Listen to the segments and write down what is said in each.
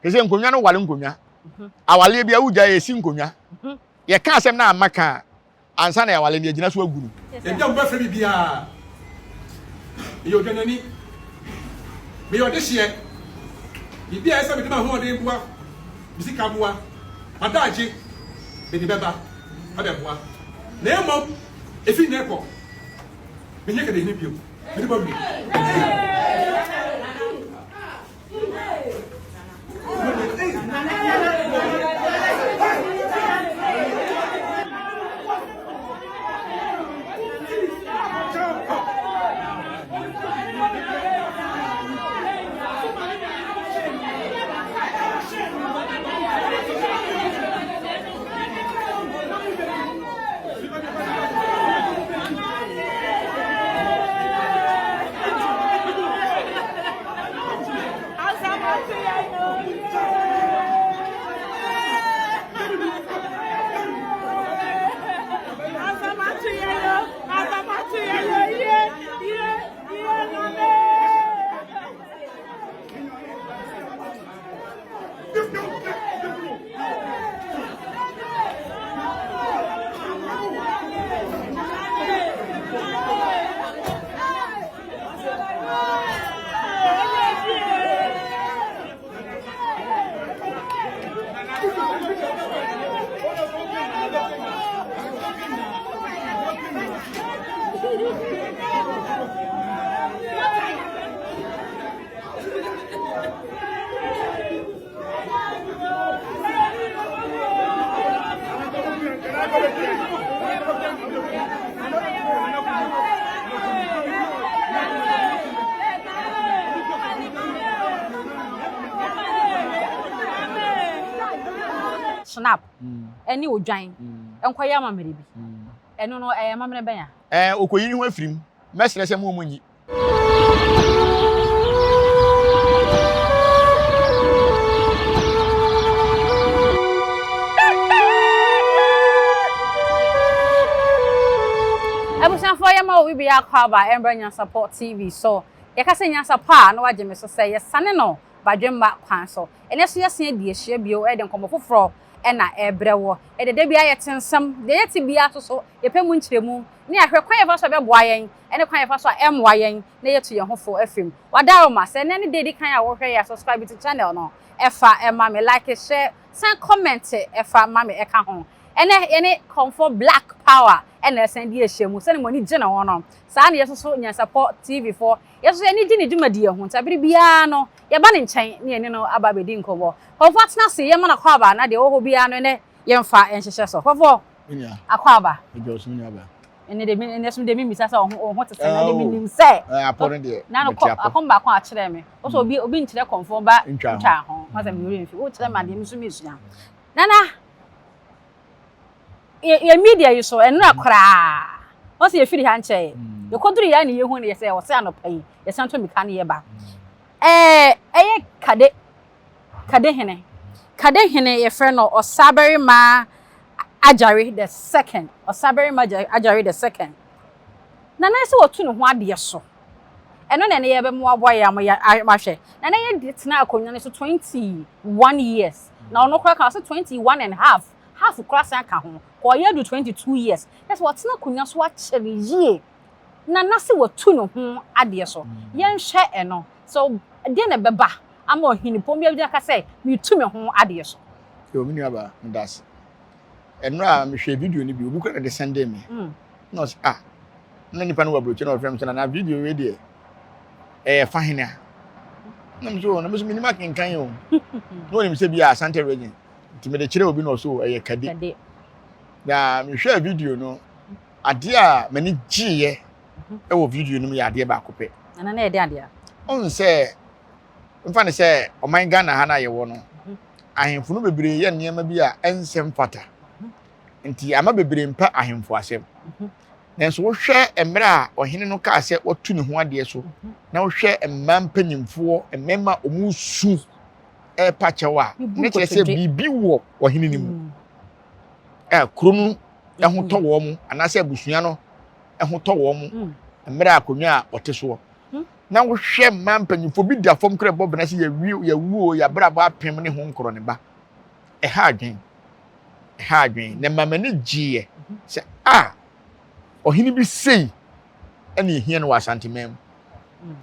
Sɛ nkonnwa no ware nkonnwa. Awaleɛ bi a wogya yɛsi nkonnwa. Yɛka asɛm no amma ka a, ansa na yɛawale no yɛgyina so agu no. Ebi a mobɛfrɛ me biara, meyɛ odwanyani, meyɛ ɔdehyeɛ, biribi a ɛsɛ sɛ mede m'ahoɔden boa, me sika boa, m'adaagye, mede bɛba abɛboa. Na mmom, ɛfiri nnɛ rekɔ, menyɛ kadehene bio, mede bɔ wie. Schnapp ne odwan nkɔyɛ amammerɛ bi. Ɛno no, ɛyɛ amammerɛ bɛn a? Ɛɛ, okoyi ne ho afiri mu. Mɛsrɛ sɛ mo munyi. Abusuafoɔ yɛma wo biribiara akɔ aba ɛmbrɛ Nyansapɔ TV so. Yɛka sɛ Nyansapɔ a na wagye me so sɛ yɛsane no badwemma kwan so. Ɛnɛ so yɛasan adi ahyia bio de nkɔmmɔ foforɔ na ɛrebrɛ woɔ. Ɛdeɛ da biara yɛte nsɛm, deɛ yɛte biara nso so yɛpɛ mu nkyerɛmu ne ahwɛ kwan yɛfa so a ɛbɛboa yɛn ne kwan yɛfa so a ɛmmoa yɛn na yɛatu yɛn ho fo afiri mu. Wadaroma, sɛ ɛnɛ ne da edi kan a wohwɛ yɛ a subscribe to channel no ɛfa ma me, like, share, san comment ɛfa ma me ɛka ho. Ɛnɛ yɛne Kɔmfɔ Black Power ɛna ɛsan di ahyia mu sɛdeɛ mo ani gye ne ho no saa na yɛsoso Nyansapɔ TV foɔ yɛsoso yɛn ani gye ne dwumadie ho nti abere biara no yɛba ne nkyɛn ne yɛne no aba abɛdi nkɔmmɔ. Kɔmfɔ atena ase yɛma no akwaaba na deɛ ɛwɔ hɔ biara no ɛnɛ yɛmfa nhyehyɛ so. Kɔmfɔ akwaaba. Ɛnɛ de ɛnɛ so de mi misa sɛ ɔho ɔho te sɛ na de mi nim sɛ. Apɔ no deɛ. Na no kɔ akɔm baako akyerɛ me. Ɔsɛ obi obi nkyerɛ kɔmfɔ ba ntwa ho. Ɔsɛ mi wura nfi. Wo kyerɛ me adeɛ mi so mi sua. Nana yɛ yɛ media yi so ɛnura koraa. Ɔsɛ yɛ firi ha nkyɛn. Yɛkɔduru yɛ ne yɛhu ne yɛ sɛ ɔsɛ anɔpa yi yɛsan to mika ne yɛ ba. Ɛɛ ɛyɛ kade. Kadehene. Kadehene yɛfrɛ no Ɔsabarima Agyare the second. Ɔsabarima Agyare the second. Na na sɛ wɔtu ne ho adeɛ so. Ɛno na ɛne yɛbɛmo aboa yɛ ama yɛahwɛ. Na na yɛ tena akonnwa no so 21 years. Na ɔno koraa ka ɔsɛ 21 and half. Half koraa san ka ho. Kɔ ɔyɛ adu 22 years. Yɛ sɛ wɔtena akonnwa so akyɛre yie. Na na sɛ wɔtu ne ho adeɛ so. Yɛnhwɛ ɛno. So deɛ na ɛbɛba ama ɔhene pɔn bi aka sɛ metu me ho adeɛ so. Yo, me nuaba, meda ase. Ɛnora a mehwɛ video no bi, obi kora na de sɛnde me. Na ɔsɛ, ah, na nipa no wɔ aburokyi na ɔfrɛ me sɛ, na video wei deɛ, ɛyɛ fa hene a. Na me so, na me so menim akenkan o. Na onim sɛ bi a Asante region. Nti mede kyerɛ obi na ɔso ɛyɛ kade. Na mehwɛ video no, adeɛ a m'ani gyeeɛ ɛwɔ video no mu yɛ adeɛ baako pɛ. Nana na ɛde adeɛ. Ɔn sɛ mfa ne sɛ ɔman Ghana ha no a yɛwɔ no, ahemfo no bebree yɛ nneɛma bi a ɛnsɛ mfata. Nti ama bebree mpɛ ahemfo asɛm. Nanso wohwɛ mmerɛ a ɔhene no kaa sɛ watu ne ho adeɛ so, na wohwɛ mmaa mpanyimfoɔ, mmarima a wɔn su ɛrepa kyɛw a, ne kyerɛ sɛ biribi wɔ ɔhene no mu. A kuro no ɛho tɔ wɔn anaasɛ abusua no ɛho tɔ wɔn mmerɛ a akonnwa a ɔte soɔ. Na wohwɛ mmaa mpanyinfoɔ bi da fam koraa ɛbɔ bena sɛ yɛwie yɛwu o yɛabrabɔ apem ne ho nkorɔ ne ba. Ɛha adwen. Ɛha adwen. Na ɛma m'ani gyeeɛ sɛ a ɔhene bi sei ɛna ehia no wɔ Asanteman mu.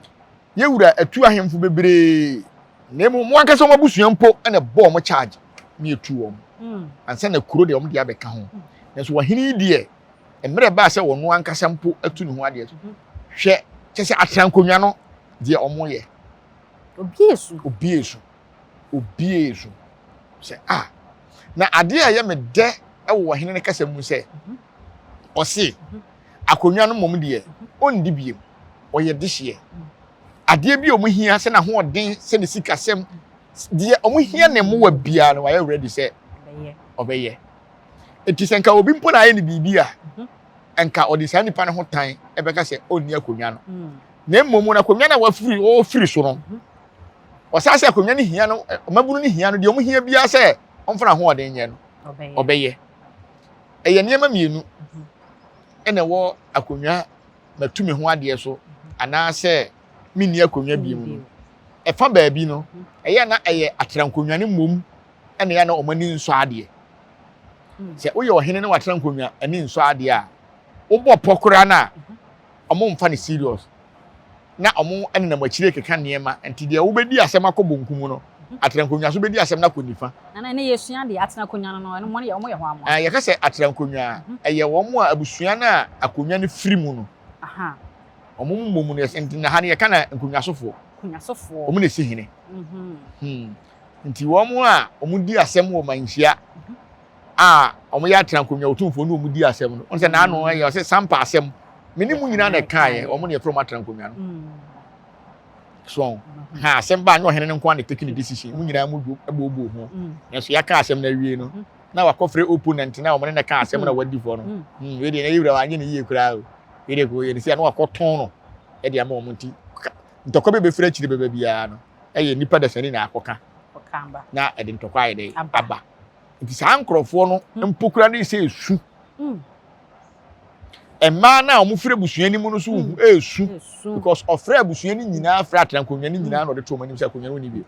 Yɛwura atu ahemfo bebree na mmom wɔn ankasa wɔn abusua mpo ɛna ɛbɔ wɔn charge ne etu wɔn. Ansa na kuro deɛ wɔn de abɛka ho. Nanso ɔhene yi deɛ mmerɛ ɛbaa sɛ ɔno ankasa mpo atu ne ho adeɛ so hwɛ kyɛ sɛ atena nkonnwa no deɛ ɔmo yɛ obie so obie so obie so sɛ a na adeɛ a ɛyɛ me dɛ ɛwɔ ɔhene no kasa mu sɛ mhm. ɔse mhm. akonnwa no mmom deɛ mhm. ɔndi biem ɔyɛ dehyeɛ adeɛ bi a ɔmo hia sɛ n'ahoɔden sɛ ne sikasɛm deɛ ɔmo hia ne mmoa biara no wayɛ ready sɛ ɔbɛyɛ Enti sɛ nka obi mpo na ayɛ no biribi a, mhm. nka ɔde saa nipa no ho tan ɛbɛka sɛ ɔnni akonnwa no. Mm. Na mmom no akonnwa no a wafiri ɔfiri so no, mhm. ɔsan sɛ akonnwa no hia no, mmabunu no hia no, deɛ ɔmo hia biara sɛ ɔmfa n'ahoɔden nyɛ no, ɔbɛyɛ. Ɛyɛ nneɛma mmienu mhm. ɛna ɛwɔ akonnwa matu me ho adeɛ so anaasɛ menni akonnwa bi mu no. Ɛfa baabi no, ɛyɛ na ɛyɛ atrankonnwa no mmom ɛna ɛyɛ na wɔn ani nsɔ adeɛ. Hmm. Sɛ woyɛ ɔhene na watena nkonnwa ani nsɔ adeɛ a, wobɔ pɔ koraa no a, mhm. wɔn mfa no serious. Na wɔn nenam akyire keka nneɛma nti deɛ wobɛdi asɛm akɔ bonkum no, mhm. atena nkonnwa so bɛdi asɛm no akɔ nifa. Nana ɛnɛ yɛsua deɛ atena nkonnwa no no ɛno wɔn yɛ wɔn yɛ ho amoa. Yɛka sɛ atena nkonnwa mhm. ɛyɛ wɔn a abusua no a akonnwa no firi mu no. Wɔn mmom no nti na ha no yɛka na nkonnwasofoɔ. Nkonnwasofoɔ. Wɔn na esi hene. Hmm. Nti wɔn a wɔdi asɛm wɔ manhyia a wɔyɛ atenankonnwa otumfoɔ ne wɔn di asɛm no, wɔn sɛ n'ano yɛ ɔsɛ sampa asɛm. Me ne mu nyinaa na ɛkaeɛ, wɔn na yɛfrɛ wɔn atenankonnwa no. So ha asɛm baa nyɛ ɔhene no nko ara na take ne decision, mu nyinaa mu booboo ho. Nanso yɛaka asɛm no awie no, na wakɔfrɛ opponent na wɔn ne no ka asɛm na wadi fɔ no. Wei deɛ na yɛwura wanyɛ ne yie koraa o. Wei deɛ kò yɛ ne si a na wakɔtɔn no de ama wɔn nti ntɔkwa bi bɛfiri akyire bɛba biara no. ɛyɛ nipa dasani na akɔka na ɛde ntɔkwa ayɛ dɛ aba nti saa nkurɔfoɔ no hmm. mpo kura ne sɛ esu hmm. mmaa no a wɔfiri abusua no mu no so hmm. esu because ɔfrɛ abusua no nyinaa frɛ atena nkonnwa no nyinaa na ɔde to wɔn anim sɛ akonnwa no ni bi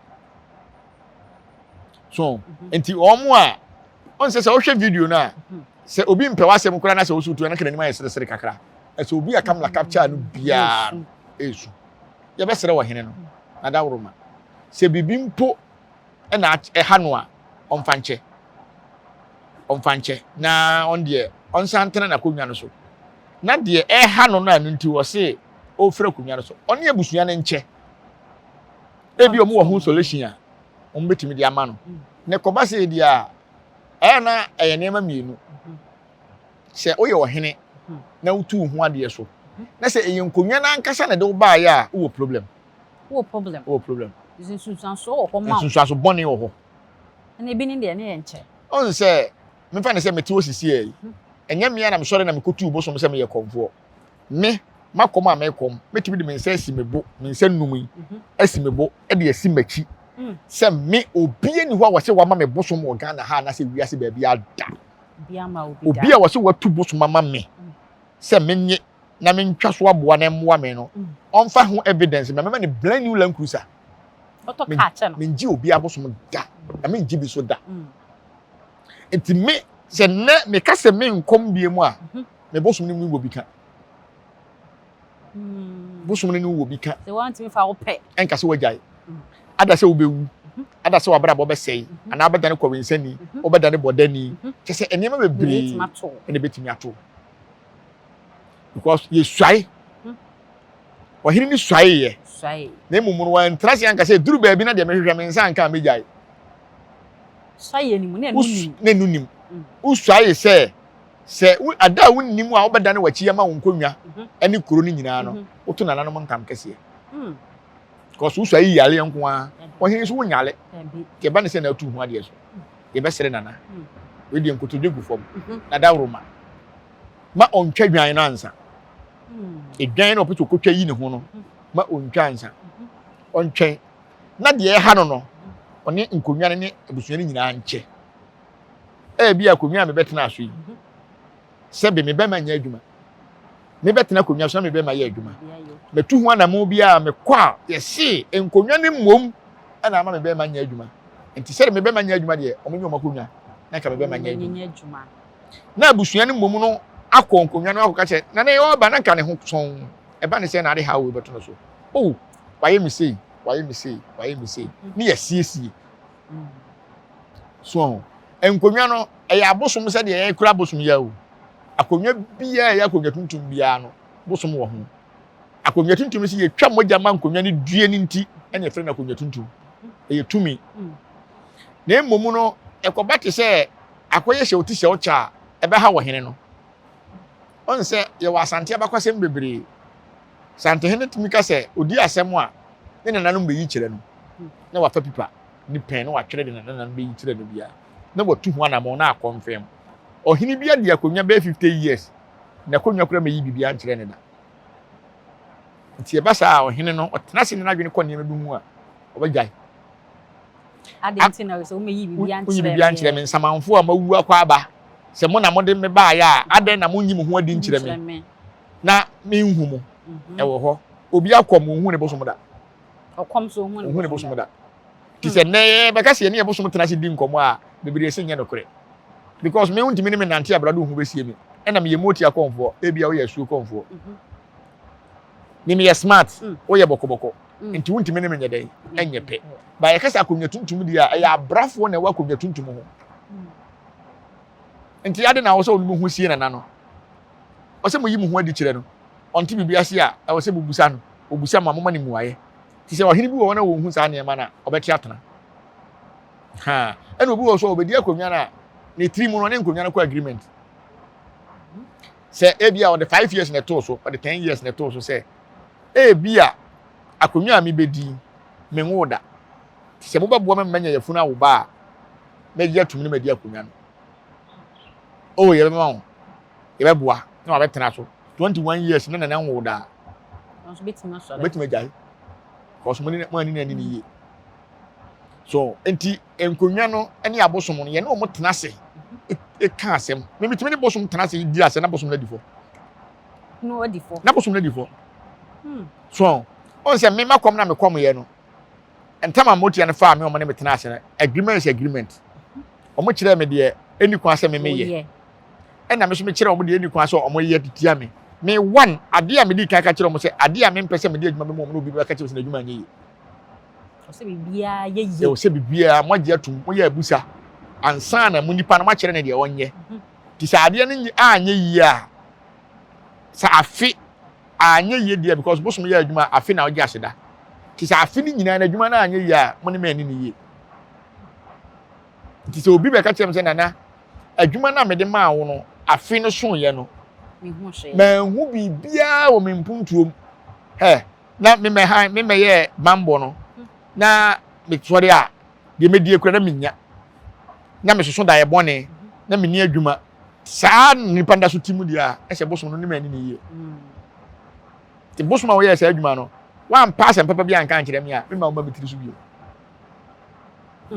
so nti wɔn a wɔn sɛ sɛ wɔhwɛ video no a sɛ obi mpɛ w'asɛm koraa na sɛ wosu tu ɛna kena anim ayɛ seresere kakra ɛsɛ obi a kamla capture no biara esu. Yɛbɛsrɛ ɔhene no n'adaworoma, sɛ biribi mpo na ɛha no a, ɔmfa nkyɛ. Ɔmfa nkyɛ na ɔno deɛ ɔnsan ntena n'akonnwa no so. Na deɛ ɛha no no a ɛno nti ɔse ɔrefiri akonnwa no so, ɔne abusua no nkyɛ. Ebi wɔn wɔ ho solution a wɔn bɛtumi de ama no. Na ɛkɔba sɛ deɛ a, ɛyɛ na ɛyɛ nneɛma mmienu. Sɛ woyɛ ɔhene na wotu wo ho adeɛ so na sɛ ɛyɛ nkonnwa no ankasa na ɛde wo baeɛ a, wowɔ problem. Wowɔ problem. Wowɔ problem. Nsunsuansoɔ wɔ hɔ ma wo. Nsunsuanso bɔne wɔ hɔ. Ɛna ebi ne deɛ ne yɛ nkyɛ. Ɔn sɛ mefa ne sɛ mete hɔ sisi yi, ɛnyɛ mmea na mesɔre na mekɔtuu bosom sɛ meyɛ kɔmfoɔ. Me, makɔm a mekɔm, mɛtumi de me nsa asi me bo, me nsa num yi, asi me bo de asi m'akyi sɛ me obi ani hɔ a wɔsɛ wama me bosom wɔ Ghana ha anaasɛ wiase baabi ada. Obi a wɔsɛ watu bosom ama me sɛ menye na mentwa so aboa na ɛmmoa me no, mm. ɔmfa ho evidence ma mɛma no brand new Land Cruiser. Mengye obi abosom da, na mengye bi so da. Mm. Nti me sɛ nnɛ meka sɛ menkɔm bie mu a, mhm. me bosom no mu wɔ bi ka. Mm. Bosom no ne wɔ bi ka. Sɛ wɔntumi fa wo pɛ. Ɛnka sɛ wagyae. Mm. Ada sɛ wobɛwu. Mhm. Ada sɛ wabrabɔ bɛsɛe. Mhm. Anaa wobɛdane kɔwensani. Mhm. Wobɛdane bɔdani. Kyɛ sɛ nneɛma bebree ɛna ɛbɛtumi ato. Because yɛsuae. Ɔhene no suaeɛ. Na mmom no wantra ase anka sɛ duru baabi na deɛ mehwehwɛ me nsa anka a mɛgyae. Suaeɛ no mu na ɛno nim. Na ɛno nim. Wosuae sɛ Sɛ wo, ada a wunnim a wobɛdane w'akyi ama wo nkonnwa mhm. ne kuro no nyinaa no, mhm. woto nananom ntam kɛseɛ. Mm. Because wosua yi yare nko ara, ɔhene nso wonyare. Nti ɛba ne sɛ na atu ho adeɛ so. Mm. Yɛbɛsrɛ nana. Mm. Wei deɛ nkotodwe gu fam. Mhm. Na dawuroma. Ma ɔntwa dwan no ansa. Edwan no ɔpɛ sɛ ɔkɔtwa yi ne ho no, ma ɔntwa ansa. Ɔntwɛn. Na deɛ ɛha no no, ɔne nkonnwa no ne abusua no nyinaa nkyɛ. Ebia akonnwa a mebɛtena so yi, sɛbe me bɛma nyɛ adwuma. Mebɛtena akonnwa so na mebɛma yɛ adwuma. Matu ho anammɔn bi a mekɔ a yɛse nkonnwa no mmom ɛna ama mebɛma nyɛ adwuma. Nti sɛde mebɛma nyɛ adwuma deɛ, wɔn nyɛ wɔn akonnwa na nka mebɛma nyɛ adwuma. Na abusua no mmom no akɔ nkonnwa no akɔka kyerɛ na ne ɔba na nka ne ho sɔn. Ɛba ne sɛ na ade haw wei bɛto no so. Oh, wayɛ me sei, wayɛ me sei, wayɛ me sei. Ne yɛsiesie. So nkonnwa no ɛyɛ abosom sɛdeɛ yɛkura abosom yɛ o. Akonnwa biara ɛyɛ akonnwa tuntum biara no, bosom wɔ ho. Akonnwa tuntum no sɛ yɛtwa mogya ma nkonnwa no due no nti ɛna yɛfrɛ no akonnwa tuntum. Ɛyɛ tumi. Na mmom no, ɛkɔba te sɛ akɔyɛ hyɛ wo ti hyɛ wo kyɛ a, ɛbɛha wɔ hene no. Ɔn sɛ yɛwɔ Asante abakwasɛm bebree. Santehene tumi ka sɛ odi asɛm a ne nananom bɛyi kyerɛ no, na wafa pipa ne pɛn na watwerɛ de ne nananom bɛyi kyerɛ no biara, na watu ho anammɔn na akɔnfɛm. Ɔhene bi adi akonnwa bɛyɛ 50 years, n'akonnwa koraa mɛyi biribiara nkyerɛ ne da. Nti ɛba saa a ɔhene no ɔtena ase ne n'adwene kɔ nneɛma bi mu a, ɔbɛgyae. Adɛn nti na sɛ womɛyi biribiara nkyerɛ me? Nkyerɛ me nsamanfoɔ a mawu akɔ aba sɛ mo na mode me baeɛ a, adɛn na monyi mo ho adi nkyerɛ me na menhu mo? Mhm. Ɛwɔ hɔ. Obi akɔm onhu ne bosom da. Ɔkɔm so onhu ne bosom da. Ti sɛ nnɛ yɛbɛka sɛ yɛne yɛ bosom tena ase di nkɔmmɔ a, bebree se nyɛ nokorɛ. Because me wontumi ne me nante abrado ho bɛsie me. Ɛna meyɛ moti akɔmfoɔ, ebia woyɛ asuo kɔmfoɔ. Mhm. Me meyɛ smart, mm. woyɛ bɔkɔbɔkɔ. Mm. Nti wontumi ne me nyɛ dɛn? Ɛnyɛ pɛ. Ba yɛka sɛ akonnwa tuntum deɛ a, ɛyɛ abrafoɔ na ɛwɔ akonnwa tuntum ho. Nti ade na wɔ sɛ wɔn ho sie nana no. Ɔsɛ mo yi mo ho adi kyerɛ no. Ɔnte biribi ase a, ɛwɔ sɛ mobusa no. Obusa mo a, moma no mmuaeɛ. Te sɛ ɔhene bi wɔ hɔ na wɔnhu saa nneɛma no a, ɔbɛte atena. Ha, ɛna obi wɔ so a ɔbɛdi akonnwa no a, ne tiri mu no ɔne nkonnwa no kɔ agreement. Sɛ ebi a ɔde 5 years na ɛtoo so, ɔde 10 years na ɛtoo so sɛ ebi a akonnwa a mebɛdi menwoo da. Sɛ mobɛboa me manya yafunu awo ba a, mɛgye atum ne madi akonnwa no. Oh, yɛbɛma wo, yɛbɛboa na wabɛtena so 21 years ne nana nwo da. Obetumi agyae because mo ne mo ani n'ani ne yie. So nti nkonnwa no ne abosom no yɛne wɔn tena ase ka asɛm. Mimi ne bosom tena ase di asɛm na bosom no adi fɔ. Na bosom no adi fɔ. So ɔn sɛ mema kɔm na mekɔm yɛ no ntam a motia no faa me wɔn ne me tena ase no, agreement is agreement. Wɔn kyerɛ me deɛ ɛni kwan sɛ meme yɛ, ɛna me nso mekyerɛ wɔn deɛ ɛni kwan sɛ wɔn yɛ de tia me. Me one adeɛ a medi kan ka kyerɛ wɔn sɛ adeɛ a mempɛ sɛ mede adwuma bɛma wɔn na obi bɛka kyerɛ me sɛ n'adwuma nyɛ yie. Ɔsɛ biribiara yɛ yie. Ɛwɔ sɛ biribiara moagye atum, moyɛ abusa ansa na mo nipa no moakyerɛ no deɛ ɔnyɛ. Nti sɛ adeɛ no anyɛ yie a, sɛ afe anyɛ yie deɛ, because bosom yɛ adwuma afe na ɔgye aseda. Nti sɛ afe no nyinaa no adwuma no anyɛ yie a, mo ne me ani ne yie. Nti sɛ obi bɛka kyerɛ me sɛ nana adwuma no a mede maa wo no afe no soeɛ no manhu biribiara wɔ me mpuntuom hɛ na memɛhan memɛyɛ bambɔ no na mesɔre a deɛ mɛdie kura na menya na mesoso daeɛ bɔne na menni adwuma saa nipa nda so ti mu deɛ a ɛsɛ bosom no ne m'ani ne yie. Nti bosom a wɔyɛɛ saa adwuma no wampa asɛm papa bi anka ankyerɛ me a mema wo ma me tiri so bio.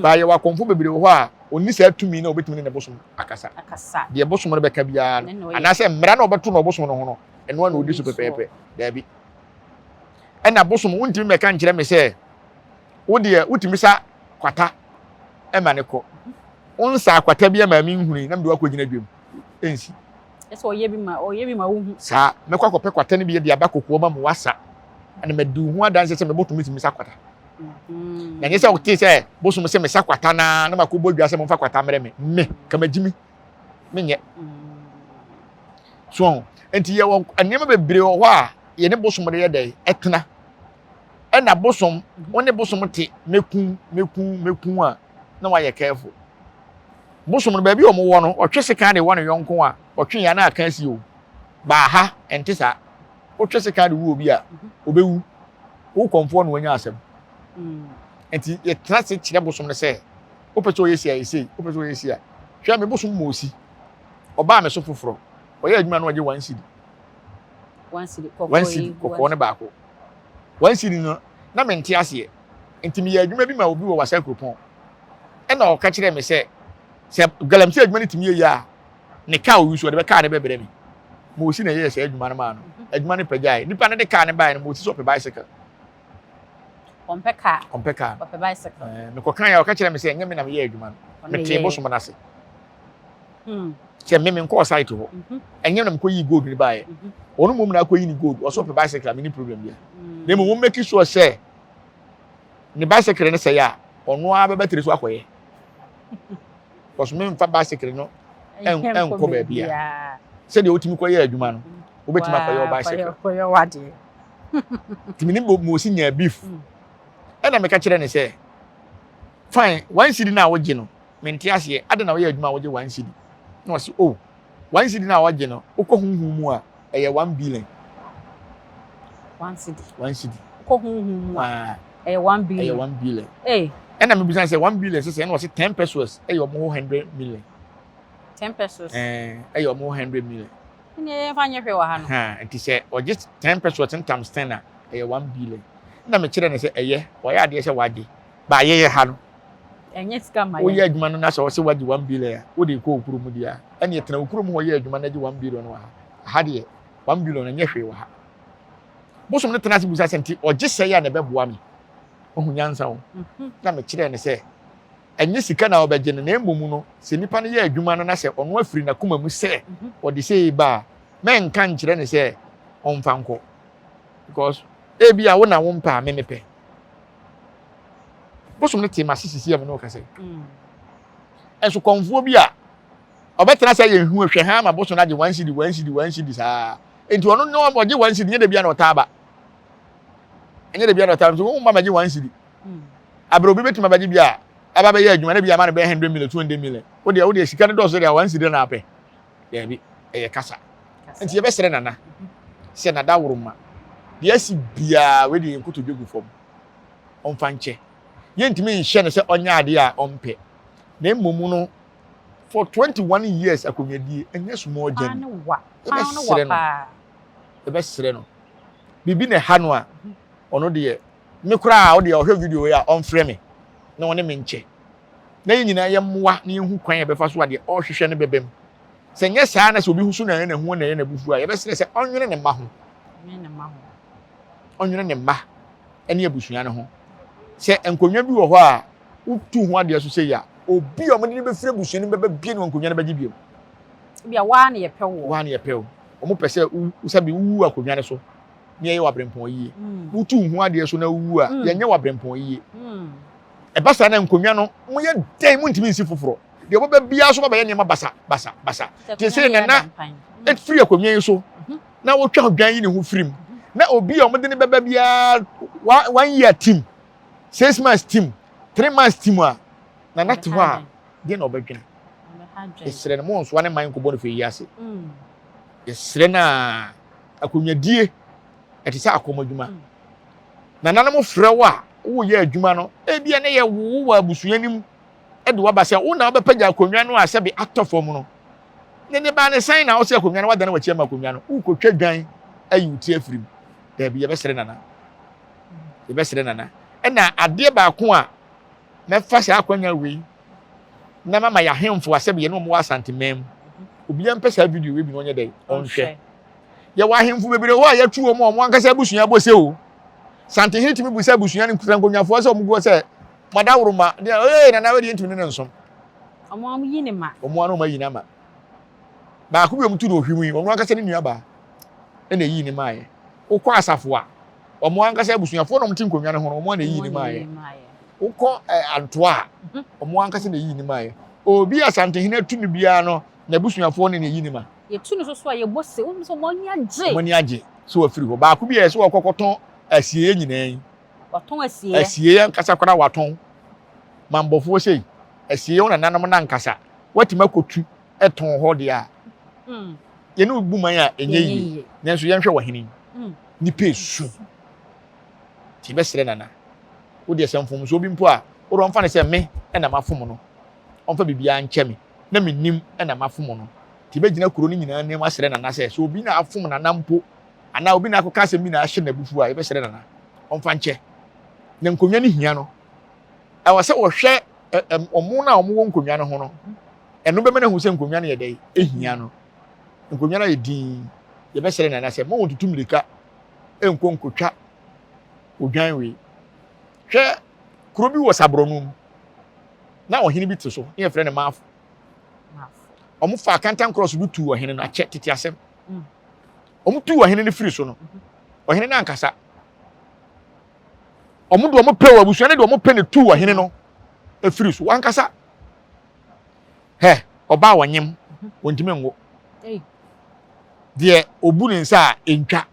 Baa yɛwɔ akɔmfo bebree wɔ hɔ a ɔnni saa tumi na ɔbɛtumi ne ne bosom akasa. Deɛ bosom no bɛka biara no anaasɛ mmara na ɔbɛto na ɔbosom no ho no ɛno na ɔdi so pɛpɛɛpɛ. Daabi. Ɛna bosom wontumi mɛka nkyerɛ me sɛ wo deɛ wotumi sa kwata ɛma ne kɔ. Wonsa kwata bi ama me nhuni na mede wakɔgyina dwam. Ɛnsi. Ɛsɛ ɔyɛ bi ma ɔyɛ bi ma wohu. Saa mɛkɔ akɔpɛ kwata no bi de aba kokoa ma mu wasa. Ɛna madi ho adanse sɛ mebɔtumi tumi sa kwata. Na nyɛ sɛ wote sɛ bosom sɛ mesa kwata naa na makɔbɔ dwa sɛ momfa kwata mmerɛ me. Me kamagyi me menyɛ. So nti yɛwɔ nneɛma bebree wɔ hɔ a yɛne bosom de yɛ dɛ ɛtena. Ɛna bosom wo ne bosom te meku meku meku a na wayɛ careful. Bosom no baabi a wɔwɔ no ɔtwe sekan de wɔ ne yɔnko a ɔtwe yɛn na aka asi o. Baa ha ɛnte saa. Wotwe sekan de wu obi a obewu. Wo kɔmfoɔ na wanya asɛm. Nti yɛtena ase kyerɛ bosom no sɛ wopɛ sɛ ɔyɛ si a yɛ sei, wopɛ sɛ ɔyɛ si a. Hwɛ me bosom ma osi. Ɔbaa me so foforɔ. Ɔyɛ adwuma no ɔgye 1 cedi. 1 cedi 1 cedi kɔkɔɔ ne baako. 1 cedi no na mente aseɛ. Nti meyɛ adwuma bi ma obi wɔ Wasa Kuropɔn. Ɛna ɔka kyerɛɛ me sɛ sɛ galamsey adwuma no tumi yɛ yie a ne kaa oyi so ɔde bɛ kaa ne bɛbrɛ me. Mosi na ɛyɛɛ saa adwuma no maa no. Adwuma no pagyae. Nipa no de kaa no baeɛ no, Mosi sɛ ɔpɛ bicycle. Ɔmpɛ kaa. Ɔmpɛ kaa. Ɔpɛ bicycle. Ɛɛ mekɔka yɛ ɔka kyerɛ me sɛ ɛnyɛ me na meyɛ adwuma no. Metee bosom no ase. Sɛ me menkɔɔ site hɔ. Ɛnyɛ na mekɔyii gold no baeɛ. Ɔno mmom na akɔyi ne gold. Ɔsɛ ɔpɛ bicycle a menni problem bia. Na mmom wɔn make sure sɛ ne bicycle no sɛe a ɔno ara bɛba tiri so akɔyɛ. Because memfa bicycle no ɛnkɔ baabi a. Sɛdeɛ wotumi kɔyɛ adwuma no, wobɛtumi akɔyɛ wo bicycle. Nti me ne Mosi nyaa beef. Ɛna meka kyerɛ ne sɛ, fine, one cedi no a wogye no, mente aseɛ, adɛn na woyɛ adwuma a wogye one cedi? Na ɔse, oh, one cedi no a wɔgye no, wokɔ honhom mu a, ɛyɛ 1 billion. 1 cedi. 1 cedi. Wokɔ honhom mu a, ɛyɛ 1 billion. Ɛyɛ 1 billion. Ee. Ɛna mebisa sɛ 1 billion sɛ ɛna ɔse 10 pesewas ɛyɛ ɔmo ho 100 million. 10 pesewas. Ɛɛ, ɛyɛ ɔmo ho 100 million. Ɛnna yɛn fa nyɛ hwɛ wɔ ha no. Ha, nti sɛ ɔgye 10 pesewas times 10 a, ɛyɛ 1 billion. Ɛna mekyerɛ no sɛ ɛyɛ, ɔyɛ adeɛ sɛ wagye. Ba yɛyɛ ha no. Ɛnyɛ sika ma yɛn. Woyɛ adwuma no na sɛ ɔsɛ wagye 1 billion a, wode kɔ wo kurom deɛ a, ɛnna tena wo kurom hɔ yɛ adwuma na gye 1 billion wɔ ha. Ha deɛ, 1 billion ɛnyɛ hwee wɔ ha. Bosom no tena ase busa sɛ nti ɔgye sɛe a na ɛbɛboa me. Ɔhu nyansa o. Na mekyerɛɛ no sɛ ɛnyɛ sika na ɔbɛgye no, na mmom no, sɛ nipa no yɛ adwuma no na sɛ ɔno afiri n'akoma mu sɛ ɔde sei ba a, mɛnka nkyerɛ no sɛ ɔmfa nkɔ. Because ebi a wo na wompɛ a me mepɛ. Bosom no tee m'ase sisi a me ne wo kasa yi. Ɛnso kɔmfoɔ bi a ɔbɛtena sɛ yɛn hu hwɛ ha ama bosom no agye 1 cedi, 1 cedi, 1 cedi saa. Nti ɔno no ɔgye 1 cedi nyɛ da bia na ɔtaa ba. Ɛnyɛ da bia na ɔtaa ba. Nti wɔn mma mɛgye 1 cedi. Abere obi bɛtumi abɛgye bi a aba bɛyɛ adwuma na bi ama no bɛyɛ 100 million, 200 million. Wo deɛ sika no dɔɔso deɛ 1 cedi na apɛ. Daabi, ɛyɛ kasa. Nti yɛbɛsrɛ nana sɛ nada woroma deɛ asi biara wei deɛ yɛn nkotodwe gu fam ɔmfa nkyɛ. Yɛntumi nhyɛ no sɛ ɔnyɛ adeɛ a ɔmpɛ. Na mmom no, for 21 years akonnwadie ɛnyɛ small journey. Yɛbɛsrɛ no, yɛbɛsrɛ no. Biribi na ɛha no a, ɔno deɛ, me koraa ɔdeɛ ɔhwɛ video yi a ɔmfrɛ me na ɔne me nkyɛ. Na yɛn nyinaa yɛmmoa na yɛnhu kwan a yɛbɛfa so a deɛ ɔrehwehwɛ no bɛba mu. Sɛ nyɛ saa na sɛ obi ho so na ɛyɛ n'ahu na ɛyɛ n'abufuo a, yɛbɛsrɛ sɛ ɔnwene ne mma ho. Ɔnwene ne mma ne abusua no ho. Sɛ nkonnwa bi wɔ hɔ a wotu ho adeɛ so sɛ yi a, obi a wɔde no bɛfiri abusua no mu bɛba bie no nkonnwa no bɛgye bio. Ebia waa na yɛpɛ wo. Waa na yɛpɛ wo. Wɔn pɛ sɛ sɛbi wowu akonnwa no so na yɛyɛ w'abrɛmpɔn yie. Wotu ho adeɛ so na wowu a, yɛnyɛ w'abrɛmpɔn yie. Ɛba saa na nkonnwa no, moyɛ dɛn montumi nsi foforɔ. Deɛ ɔbɛba biara so bɛbɛyɛ nneɛma basa basa basa. Te sɛ nana firi akonnwa yi so na wotwa dwan yi ne ho firi mu na obi a wɔde ne bɛba biara one year team, 6 months team, 3 months team a nana te hɔ a deɛ na ɔbɛdwene. Yɛsrɛ no mo nsoa ne man nkɔbɔ no fɛ yi ase. Yɛsrɛ no a akonnwadie ɛte sɛ akɔm adwuma. Nananom frɛ wo a woyɛ adwuma no ebia ne yɛ wo wɔ abusua no mu de waba sɛ wo na wobɛpagya akonnwa no a sɛbe atɔ fam no. Ne ne ba ne sɛn na wosɛ akonnwa no wadane w'akyi ama akonnwa no wokɔtwa dwan ayi wo ti afiri mu. Daabi, yɛbɛsrɛ nana. Yɛbɛsrɛ nana. Ɛna adeɛ baako a mɛfa saa akonnwa wei na mama yɛ ahemfo a sɛbe yɛne wɔn wɔ Asanteman mu. Obiara mpɛ saa video wei bi na ɔnyɛ dɛn ɔnhwɛ. Yɛwɔ ahemfo bebree hɔ a yɛatu wɔn a wɔn ankasa abusua bɔ se o. Santehene tumi bu sɛ abusua no nkuta nkonnwafoɔ sɛ wɔn gu hɔ sɛ madaworoma deɛ ee nana wei deɛ ntumi ne ne nsom. Wɔn a yi ne ma. Wɔn a na wɔn ayi n'ama. Baako bi a wɔn tu no ohwim yi, wɔn ankasa ne nua baa ɛna eyi ne maayɛ. Wokɔ asafo a, wɔn ankasa abusuafoɔ na wɔn te nkonnwa no ho no, wɔn a na eyi ne maayɛ. Wokɔ ɛ antoa a, wɔn ankasa na eyi ne maayɛ. Obi a Santehene atu no biara no, n'abusuafoɔ na eyi ne ma. Yɛtu no so so a yɛbɔ se, wohu sɛ wɔn ani agye. Wɔn ani agye sɛ wafiri hɔ. Baako bi a ɛsɛ wɔkɔ kɔtɔn asieeɛ nyinaa yi. Watɔn asieeɛ. Asieeɛ ankasa koraa watɔn. Mammɔfoɔ sei, asieeɛ wo nananom no ankasa, woatumi akɔtu tɔn hɔ deɛ a, yɛne wo bu man a ɛnyɛ yie. Nanso yɛnhwɛ ɔhene yi, nnipa esu. Nti yɛbɛsrɛ Nana, wo deɛ sɛ mfomsoɔ bi mpo a, wo deɛ ɔmfa no sɛ me na mafom no, ɔmfa biribiara nkyɛ me, na mennim na mafom no. Nti yɛbɛgyina kuro no nyinaa anim asrɛ Nana sɛ, sɛ obi na afom Nana mpo, anaa obi na akɔka asɛm bi na ahyɛ no abufuo a, yɛbɛsrɛ Nana ɔmfa nkyɛ. Na nkonnwa no hia no, ɛwɔ sɛ wɔhwɛ wɔn a wɔwɔ nkonnwa no ho no, ɛno bɛma no ahu sɛ nkonnwa no yɛ dɛn, ehia no. Nkonnwa no ayɛ din. Yɛbɛsrɛ Nana sɛ, mma wɔntutu mmirika nkɔ nkɔtwa odwan wei. Hwɛ, kuro bi wɔ Saborɔno mu, na ɔhene bi te so, ne yɛfrɛ no Maafo. Wɔn fa akantankorɔ so bi tuu ɔhene no, akyɛ tete asɛm. Wɔn tuu ɔhene no firi so no, ɔhene no ankasa. Wɔn de wɔn pɛ wɔ abusua no de wɔn pɛ na tuu ɔhene no firi so, wankasa. Hɛ, ɔbaa wɔnyem, wɔntumi nwo. Deɛ obu ne nsa a ɛntwa.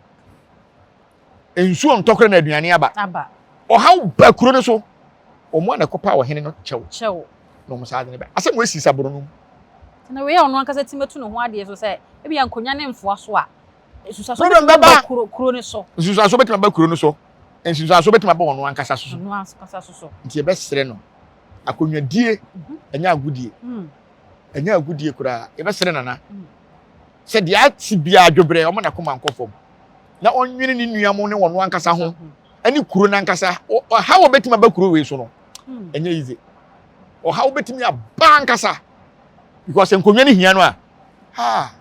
Nsuo ntɔ koraa na aduane aba. Ɔhaw ba kuro no so. Wɔn a na ɛkɔpa ɔhene no kyɛw. Kyɛw. Na wɔn saa de no ba. Asɛm wei si saboro no mu. Na wei a ɔno ankasa tumi atu ne ho adeɛ so sɛ ebi a nkonnwa ne mfoa so a nsusuaso bɛtumi aba kuro kuro no so. Nsusuaso bɛtumi aba kuro no so. Nsusuaso bɛtumi aba ɔno ankasa so. Ɔno ankasa so so. Nti yɛbɛsrɛ no akonnwadie ɛnyɛ agodie. Ɛnyɛ agodie koraa. Yɛbɛsrɛ nana sɛ deɛ ate biara adwobrɛ ɔmo n'akoma nkɔ fam. Na ɔnwene ne nua mo ne ɔno ankasa ho ɛne kuro no ankasa. Ɔhaw a bɛtumi aba kuro wei so no ɛnyɛ easy. Ɔhaw bɛtumi aba ankasa because nkonnwa no hia no a ha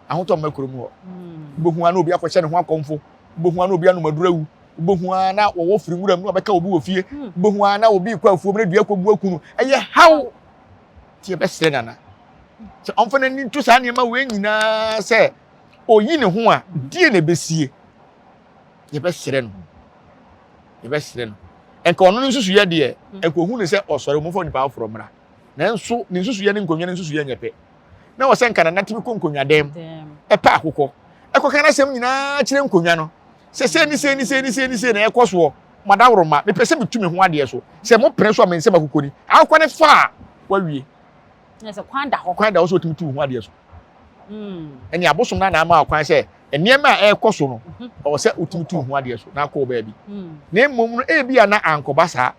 ahotɔ mma kuro mu hɔ. Wobɛhu a na obi akɔhyɛ ne ho akɔmfo, wobɛhu a na obi anom aduro awu, wobɛhu a na wɔwɔ firi nwura mu na wɔbɛka obi wɔ fie, wobɛhu a na obi rekɔ afuom na dua kɔbu aku no. Ɛyɛ haw. Nti yɛbɛsrɛ Nana sɛ ɔmfa n'ani nto saa nneɛma wei nyinaa sɛ oyi ne ho a deɛ na ɛbɛsie. Yɛbɛsrɛ no. Yɛbɛsrɛ no. Nka ɔno ne nsusuyɛ deɛ, nka ohu ne sɛ ɔsɔre momfa onipa afoforɔ mmra. Nanso ne nsusuyɛ ne nkonnwa no nsusuyɛ nyɛ pɛ. Na wɔ sɛ nka Nana tumi kɔ nkonnwa dɛm, ɛpɛ akokɔ, ɛkɔka n'asɛm nyinaa kyerɛ nkonnwa no sɛ sei ne sei ne sei ne sei ne sei na ɛkɔ soɔ, madaworoma, mepɛ sɛ metu me ho adeɛ so. Sɛ mopene so a me nsam akokɔ ni. Akokɔ no fa a, wawie. Kwan da hɔ. Kwan da hɔ sɛ wotumi tu wo ho adeɛ so. Ɛne abosom no na ama kwan sɛ nneɛma a ɛrekɔ so no, ɛwɔ sɛ wotumi tu wo ho adeɛ so na akɔ wo baabi. Na mmom no, ebi a na ankɔba saa.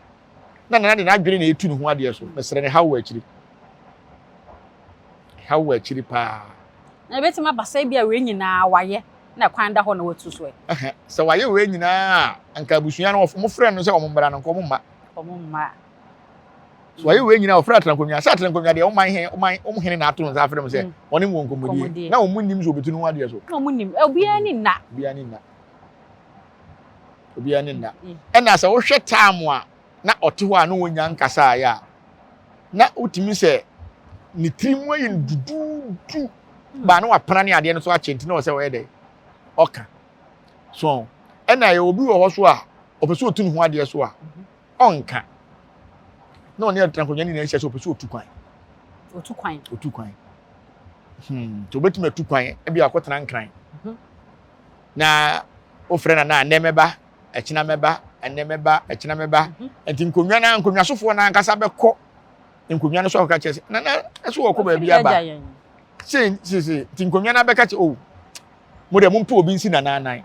Na Nana de n'adwene na etu ne ho adeɛ so. Mesrɛ no, haw wɔ akyiri. Haw wɔ akyiri paa. Na ebetumi aba sɛ ebi a wei nyinaa wayɛ na kwan da hɔ na watu so ɛ. Sɛ wayɛ wei nyinaa a, anka abusua no wɔfrɛ no sɛ wɔn mmra no, nka wɔn mma. Wɔn mma. So wayɛ wei nyinaa wɔfrɛ Atenankonnwa sɛ Atenankonnwa deɛ wɔn hene wɔn hene na ato nsa afrɛ mu sɛ wɔne mu wɔ nkɔmmɔdie na wɔn nim sɛ obetu ne ho adeɛ so. Na wɔn nim obiara ni nna. Obiara ni nna. Obiara ni nna. Ɛna sɛ wohwɛ time a na ɔte hɔ a na wɔnya nkasa ayɛ a na wotumi sɛ ne tiri mu ayɛ no duduudu baa na wapena ne adeɛ no so akyɛ nti na ɔsɛ ɔyɛ dɛ ɔka so ɛna yɛ obi wɔ hɔ so a ɔpɛ sɛ ɔtu ne ho adeɛ so a ɔnka na ɔne ɔtena nkonnwa nyinaa hyia sɛ ɔpɛ sɛ ɔtu kwan. Ɔtu kwan. Ɔtu kwan. Nti ɔbɛtumi atu kwan ebi akɔtena Nkran. Na wofrɛ na na ɛnɛ mɛba, ɛkyena mɛba, ɛnɛ mɛba, ɛkyena mɛba. Nti nkonnwa no nkonnwasofoɔ no ankasa bɛkɔ nkonnwa no so akɔka kyerɛ sɛ nana ɛso wɔkɔ baabi aba. Sei sei sei nti nkonnwa no abɛka kyerɛ o oh, mo deɛ mompɛ obi nsi nana anan.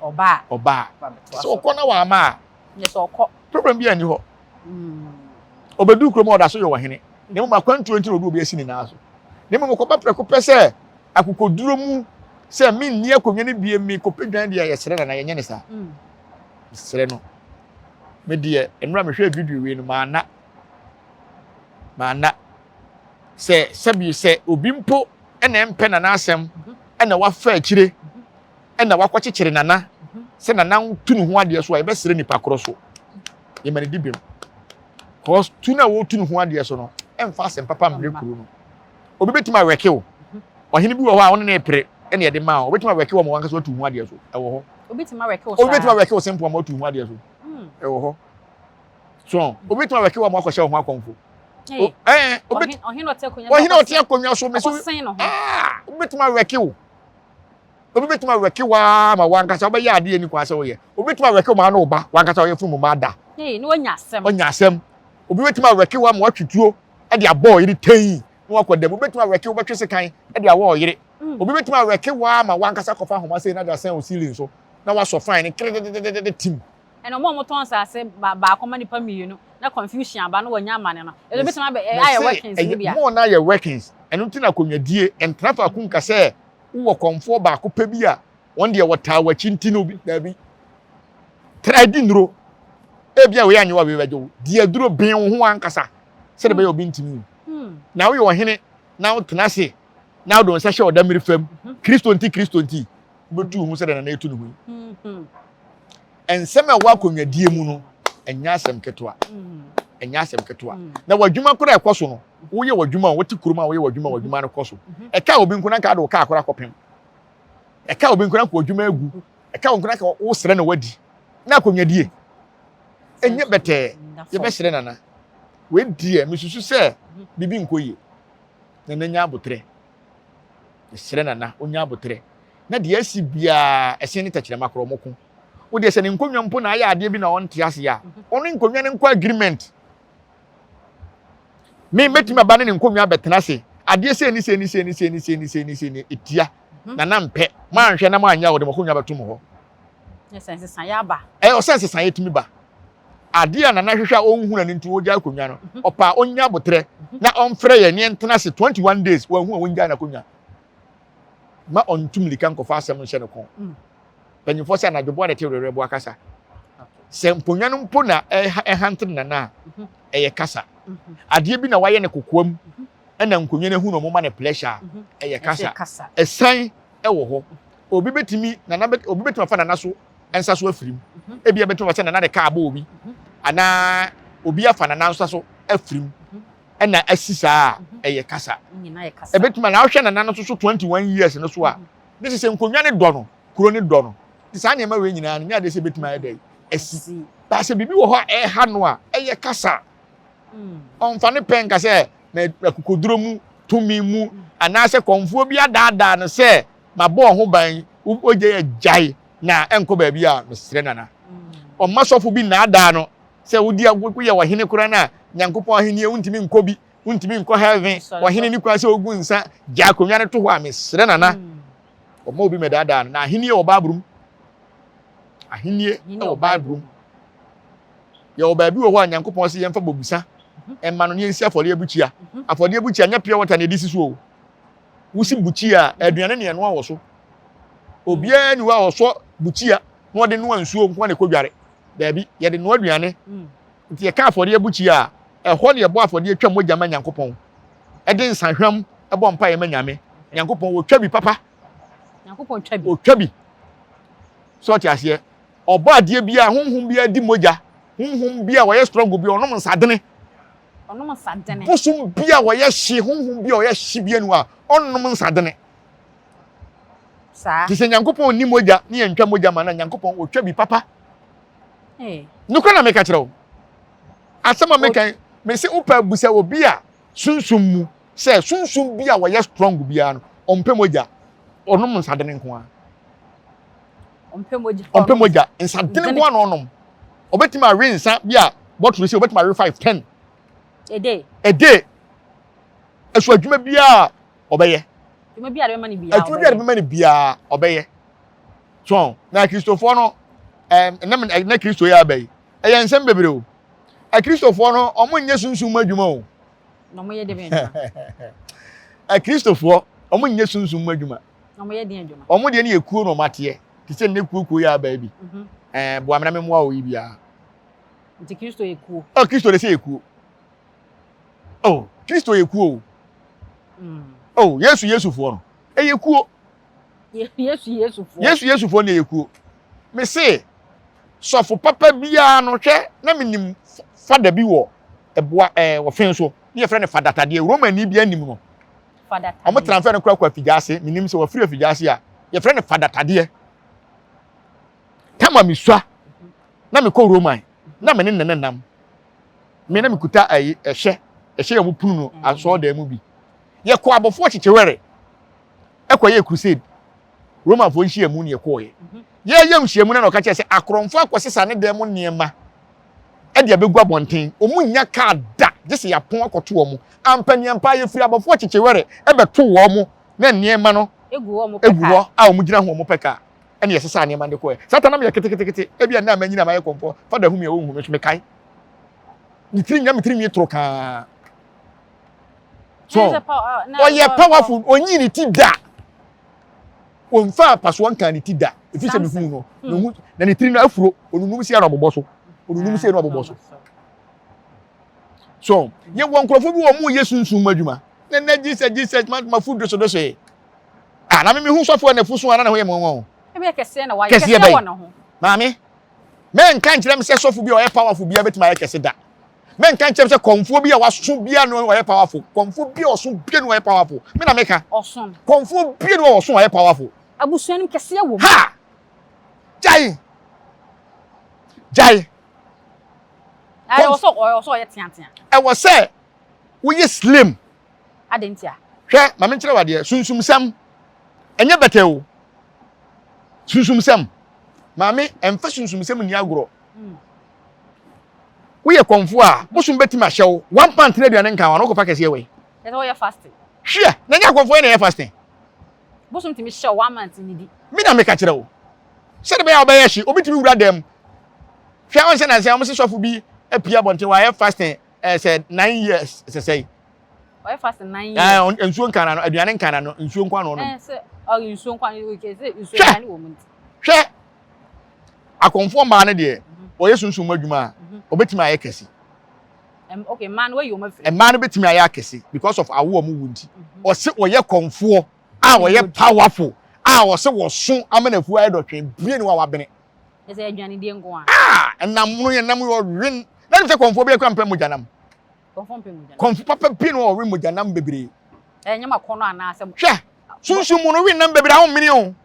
Ɔbaa. Ɔbaa. Sɛ ɔkɔ na wama a. Nyɛ sɛ ɔkɔ. Problem bi anni hɔ. Ɔbɛduru kurom a ɔda so yɛ ɔhene. Na mmom akwantuo nti na ɔde obi asi ne nan so. Na mmom ɔkɔba prɛko pɛ sɛ akokoduro mu sɛ menni akonnwa no bie mekɔpɛ dwan deɛ yɛsrɛ nana yɛnyɛ ne saa. Mesrɛ no. Me deɛ nnora mehwɛɛ video wei no maana. Maana. Sɛ sɛbi sɛ obi mpo ɛna ɛmpɛ nana asɛm ɛna wafa akyire ɛna wakɔkyekyere nana sɛ nana tu ne ho adeɛ so a yɛbɛsrɛ nipa korɔ so yɛma ne di bem cause tu no a wɔtu ne ho adeɛ so no ɛmfa asɛm papa mmerɛ kuro no obi bɛtumi awɛke wo ɔhene bi wɔ hɔ a ɔne ne pere ɛna ɛde ma wo obɛtumi awɛke wɔ ma wankasa watu ho adeɛ so ɛwɔ hɔ obi bɛtumi awɛke wo saa obi bɛtumi awɛke wo simple ma watu ho adeɛ so ɛwɔ hɔ so obi bɛtumi awɛke wɔ ma wakɔhyɛ wo ho akɔmfo ɔhene ɔte akonnwa so mɛ so obi bɛtumi awɛke wo Obi bɛtumi awɛke wo ara ma wankasa wobɛyɛ adeɛ ni kwan sɛ woyɛ. Obi bɛtumi awɛke wo ma ne wo ba wankasa ɔyɛ funu mu ma ada. Ee, na wanya asɛm. Wanya asɛm. Obi bɛtumi awɛke wo ama watwe tuo de abɔ ɔyere tɛn na wakɔ dam. Obi bɛtumi awɛke wo bɛtwe sekan de awɔ ɔyere. Obi bɛtumi awɛke wo ara ma wankasa kɔfa ahoma sei na de asɛn wo ceiling so na wasɔ fan no keredededede tim. Ɛna wɔn a wɔtɔn nsaase baako ma nipa mmienu na confusion aba na wɔnya amane no. Ɛno bɛtumi abɛ ayɛ workings no bi a. More na ayɛ workings. Ɛno nti na akonnwadie ntena faako nka sɛ wowɔ kɔmfoɔ baako pɛ bi a wɔn deɛ wɔtaa w'akyi nti no bi daabi tra di nnuro ebi a wei anyɛ wa wei bɛgye wo di aduro ben wo ho ankasa sɛde bɛyɛ obi ntumi na woyɛ ɔhene na wotena ase na wode wo nsa hyɛ ɔdammiri fam. Kristo nti, Kristo nti, wobɛtu wo ho sɛdeɛ Nana ɛtu ne ho yi. Nsɛm a ɛwɔ akonnwadie mu no, ɛnyɛ asɛm ketewa. Ɛnyɛ asɛm ketewa. Na w'adwuma koraa ɛkɔ so no, woyɛ w'adwuma a wote kurom a woyɛ w'adwuma w'adwuma no kɔ so. Ɛka obi nko na nka ade wo kaa koraa kɔpem. Ɛka obi nko na nka w'adwuma agu. Ɛka wo nko na nka wosrɛ na wadi. Na akonnwadie ɛnyɛ bɛtɛɛ. Yɛbɛsrɛ Nana. Wei deɛ mesusu sɛ biribi nkɔ yie. Nana nya abotrɛ. Mesrɛ Nana ɔnya abotrɛ. Na deɛ asi biara ɛsen ne tɛkyerɛma korɔ ɔmo ko. Wo deɛ sɛ ne nkonnwa mpo na ayɛ adeɛ bi na ɔnte aseɛ a, ɔne nkonnwa no nkɔ agreement. Me mɛtumi aba ne ne nkonnwa abɛtena ase. Adeɛ sei ne sei ne sei ne sei ne sei ne sei ne sei ne ɛtia. Nana mpɛ. Moanhwɛ na moanyɛ a ɔde mo akonnwa bɛto mo hɔ. Ɛsɛ nsesaeɛ aba. Ɛyɛ ɔsɛ nsesaeɛ tumi ba. Adeɛ a Nana hwehwɛ a ɔnhu na ne nti ɔgya akonnwa no, ɔpɛ a ɔnya abotrɛ na ɔmfrɛ yɛn ne yɛntena ase 21 days, wanhu a ɔngyae n'akonnwa. Ma ɔntu mmirika nkɔfa asɛm nhyɛ ne kɔn. Mpanyinfoɔ sɛ anadwo boa na ɛte werɛwerɛ boa kasa. Sɛ nkonnwa no mpo na ɛhantere Nana a, ɛyɛ kasa. Adeɛ bi na wayɛ no kokoam ɛna nkonnwa no ahu na wɔma no pressure a, ɛyɛ kasa. Ɛsan ɛwɔ hɔ. Obi bɛtumi Nana obi bɛtumi afa Nana so nsa so afiri mu. Mhm. Ebi ɛbɛtumi sɛ nana de kaa bɔ obi mhm. anaa obi afa nana nsa so afiri mu mhm. ɛna asi saa a ɛyɛ kasa. Ɛbɛtumi na ahwɛ nana no so 21 years no so a ne sɛ nkonnwa ne dɔ no kuro ne dɔ no nti saa nneɛma wei nyinaa no nyɛ adeɛ sɛ ɛbɛtumi ayɛ dɛ asi. Baasɛ biribi wɔ hɔ a ɛha no a ɛyɛ kasa. Ɔmfa ne pɛ nka sɛ na akokoduro mu tumi mu anaasɛ kɔmfoɔ bi adaadaa no sɛ mabɔ ho ban wogye yɛ gyae na ɛnkɔ baabi a mesrɛ nana ɔmma sɔfo bi nnaadaa no sɛ wodi woyɛ ɔhene koraa no a nyankopɔn ahenni wontumi nkɔ bi wontumi nkɔ heaven ɔhene ne kwan sɛ ogu nsa gya akonnwa no to hɔ a mesrɛ nana ɔmma obi mɛdaadaa no na ahenni wɔ bible mu ahenni wɔ bible mu yɛwɔ baabi wɔ hɔ a nyankopɔn sɛ yɛmfa bobisa ɛma no ne yɛnsi afɔdeɛ bukyia afɔdeɛ bukyia nyɛ pure water na ɛde si so o Wosi bukyia a, aduane ne ɛnoa wɔ so. Obiara ni hɔ a ɔsɔ bukyia na ɔde noa nsuo nko na ɛkɔdware. Daabi, yɛde noa aduane. Mm. Nti yɛka afɔdeɛ bukyia a, ɛhɔ ne yɛbɔ afɔdeɛ twa mogya ma Nyankopɔn. Ɛde nsahwam ɛbɔ mpaeɛ ma Nyame. Nyankopɔn wɔtwa bi papa. Nyankopɔn twa bi. Ɔtwa bi. Sɛ ɔte aseɛ. Ɔbɔ adeɛ biara, honhom biara di mogya. Honhom bi a wɔyɛ strong bi ɔnom nsadene. Ɔnom nsadene. Bosom bi a wɔyɛ hye, honhom bi a ɔyɛ hye bi anu a ɔnnom nsadene. Saa. Te sɛ Nyankopɔn nni mogya ne yɛntwa mogya ma na Nyankopɔn ɔtwa bi papa. Hey. Nokora na meka kyerɛ wo. Asɛm a meka yi, mese wopɛ abusa obi a sunsum mu sɛ sunsum bi a wɔyɛ strong biara no, ɔmpɛ mogya, ɔnom nsadene nko ara. Ɔmpɛ mogya. Ɔmpɛ mogya. Nsadene nko ara na ɔnom. Ɔbɛtumi awe nsa bi a bɔtolo si ɔbɛtumi awe 5 10. A day. A day. Ɛso adwuma biara ɔbɛyɛ. Adwuma biara de bɛma no biara. Adwuma biara de bɛma no biara ɔbɛyɛ. So na Kristofoɔ no ɛm ɛnam ɛnɛ Kristo yɛ aba yi ɛyɛ nsɛm bebree o. Akristofoɔ no wɔn nyɛ sunsum mu adwuma o. Na wɔn yɛ de bɛn adwuma. Akristofoɔ wɔn nyɛ sunsum mu adwuma. Na wɔn yɛ den adwuma. Wɔn deɛ no yɛ kuo na wɔn ateɛ. Te sɛ nnɛ kuo kuo yɛ aba yi bi. Mhm. Ɛɛ boa me na me mmoa wo yi biara. Nti Kristo yɛ kuo. Ɔ Kristo de sɛ yɛ kuo. Oh Kristo yɛ kuo o. Mm. Oh Yesu Yesufoɔ no ɛyɛ kuo. Yesu Yesufoɔ. Yesu Yesufoɔ no ɛyɛ kuo. Me se sɔfo papa biara no hwɛ na menim fada bi wɔ ɛboa ɛɛ wɔ fen so ne yɛfrɛ no fada tadeɛ Romani bi anim no. Wɔn transfer no kora kɔ afigya ase menim sɛ wɔfiri afigya ase a yɛfrɛ no fada tadeɛ. Tama mesua na mekɔ Roman na me ne nene nam me na mekuta ayi ɛhyɛ ɛhyɛ yɛn punu no asɔɔdan mu bi yɛkɔ abɔfoɔ kyekyewɛre ɛkɔ yɛ crusade Romanfoɔ nhyiamu ne yɛkɔɔyɛ yɛyɛ nhyiamu no na ɔka kyerɛ sɛ akorɔmfoɔ akɔsesa ne dan mu nneɛma ɛde abɛgu abɔnten wɔn nnya kaa da gye sɛ yɛapɔn akɔto wɔn ampaniampa yɛfiri abɔfoɔ kyekyewɛre ɛbɛto wɔn na nneɛma no egu hɔ a wɔn gyina ho wɔn pɛ kaa ɛna yɛsesaa nneɛma no de kɔɛ. Saa ta na meyɛ ketekete, ebia nnɛ a manyini a mayɛ kɔmfoɔ, fada hu me a ɔnhu me nso mekae. Ne tiri nya me tiri nwi toro kaa. So ɔyɛ powerful, ɔnyi ne ti da. Ɔmfa apasoɔ nkaa ne ti da. Ɛfiri sɛ mehu no, mehu na ne tiri no afuro, ɔnunum sei na ɔbobɔ so, ɔnunum sei na ɔbobɔ so. So yɛwɔ nkurɔfoɔ bi wɔ wɔn yɛ sunsum mu adwuma. Na na Jesus Jesus ma ma fu doso doso yi. Ah, na me mehu sɔfo a n'afu so a na ne ho yɛ me nwanwa o. Ebi yɛ kɛseɛ na wayɛ kɛseɛ wɔ ne ho. Maame, mɛnka nkyerɛ me sɛ sɔfo bi a ɔyɛ powerful biara bɛtumi ayɛ kɛse da. Mɛnka nkyerɛ me sɛ kɔmfoɔ bi a waso biara no ɔyɛ powerful. Kɔmfoɔ bi a ɔso biara no ɔyɛ powerful. Me na meka. Ɔso. Kɔmfoɔ bi no ɔso ɔyɛ powerful. Abusua no kɛseɛ wɔ mu. Ha! Gyae! Gyae! Ɛwɔ sɛ ɔyɛ teatea. Ɛwɔ sɛ woyɛ slim. Adɛn ntia? Hwɛ, ma menkyerɛ wo adeɛ. Sunsumsɛm, ɛnyɛ bɛtɛ o. Sunsumsɛm. Maame, ɛmfa sunsumsɛm nni agorɔ. Woyɛ kɔmfoɔ a, bosom bɛtumi ahyɛ wo. One pant na aduane nka ho a, na wokɔfa kɛseɛ wei. Ɛsɛ woyɛ fasting. Hwɛ, na ɛnyɛ akɔmfoɔ yɛ na ɛyɛ fasting. Bosom tumi hyɛ wo one month nnidi. Me na meka kyerɛ wo. Sɛde bɛyɛ a wobɛyɛ hye, obi tumi wura dɛm. Hwɛ, ɔnsɛ nansa wɔn se sɔfo bi apue abɔnten, wayɛ fasting sɛ 9 years sɛ sɛi. Ɔyɛ fasting 9 years. Ɛɛ nsuo nka na no, aduane nka na no, nsuo nko ano ɔnom. Ɛɛ sɛ ɔyɛ nsuo nko ano, sɛ nsuo aduane wɔ mu nti. Hwɛ, akɔmfoɔ mmaa no deɛ, wɔyɛ sunsum mu adwuma a, wɔbɛtumi ayɛ kɛse. Okay, mmaa no wɔyi wɔn afiri. Mmaa no bɛtumi ayɛ akɛse because of awo wɔn wu nti. Ɔse wɔyɛ kɔmfoɔ a wɔyɛ powerful a ɔse wɔso ama n'afuo ayɛ dɔtwe bie ne wa wabene. Ɛsɛ aduane die nko a. Ah, ɛnam no yɛ nam yɛ ɔwen. Na nim sɛ kɔmfoɔ bi akura mpɛ mogya nam. Kɔmfoɔ mpɛ mogya nam. Kɔmfo papa bi no ɔwe mogya nam bebree. Ɛnyɛ ma kɔnɔ anaasɛ. Hwɛ, sunsum mu no we nam bebree a ɔmmene o.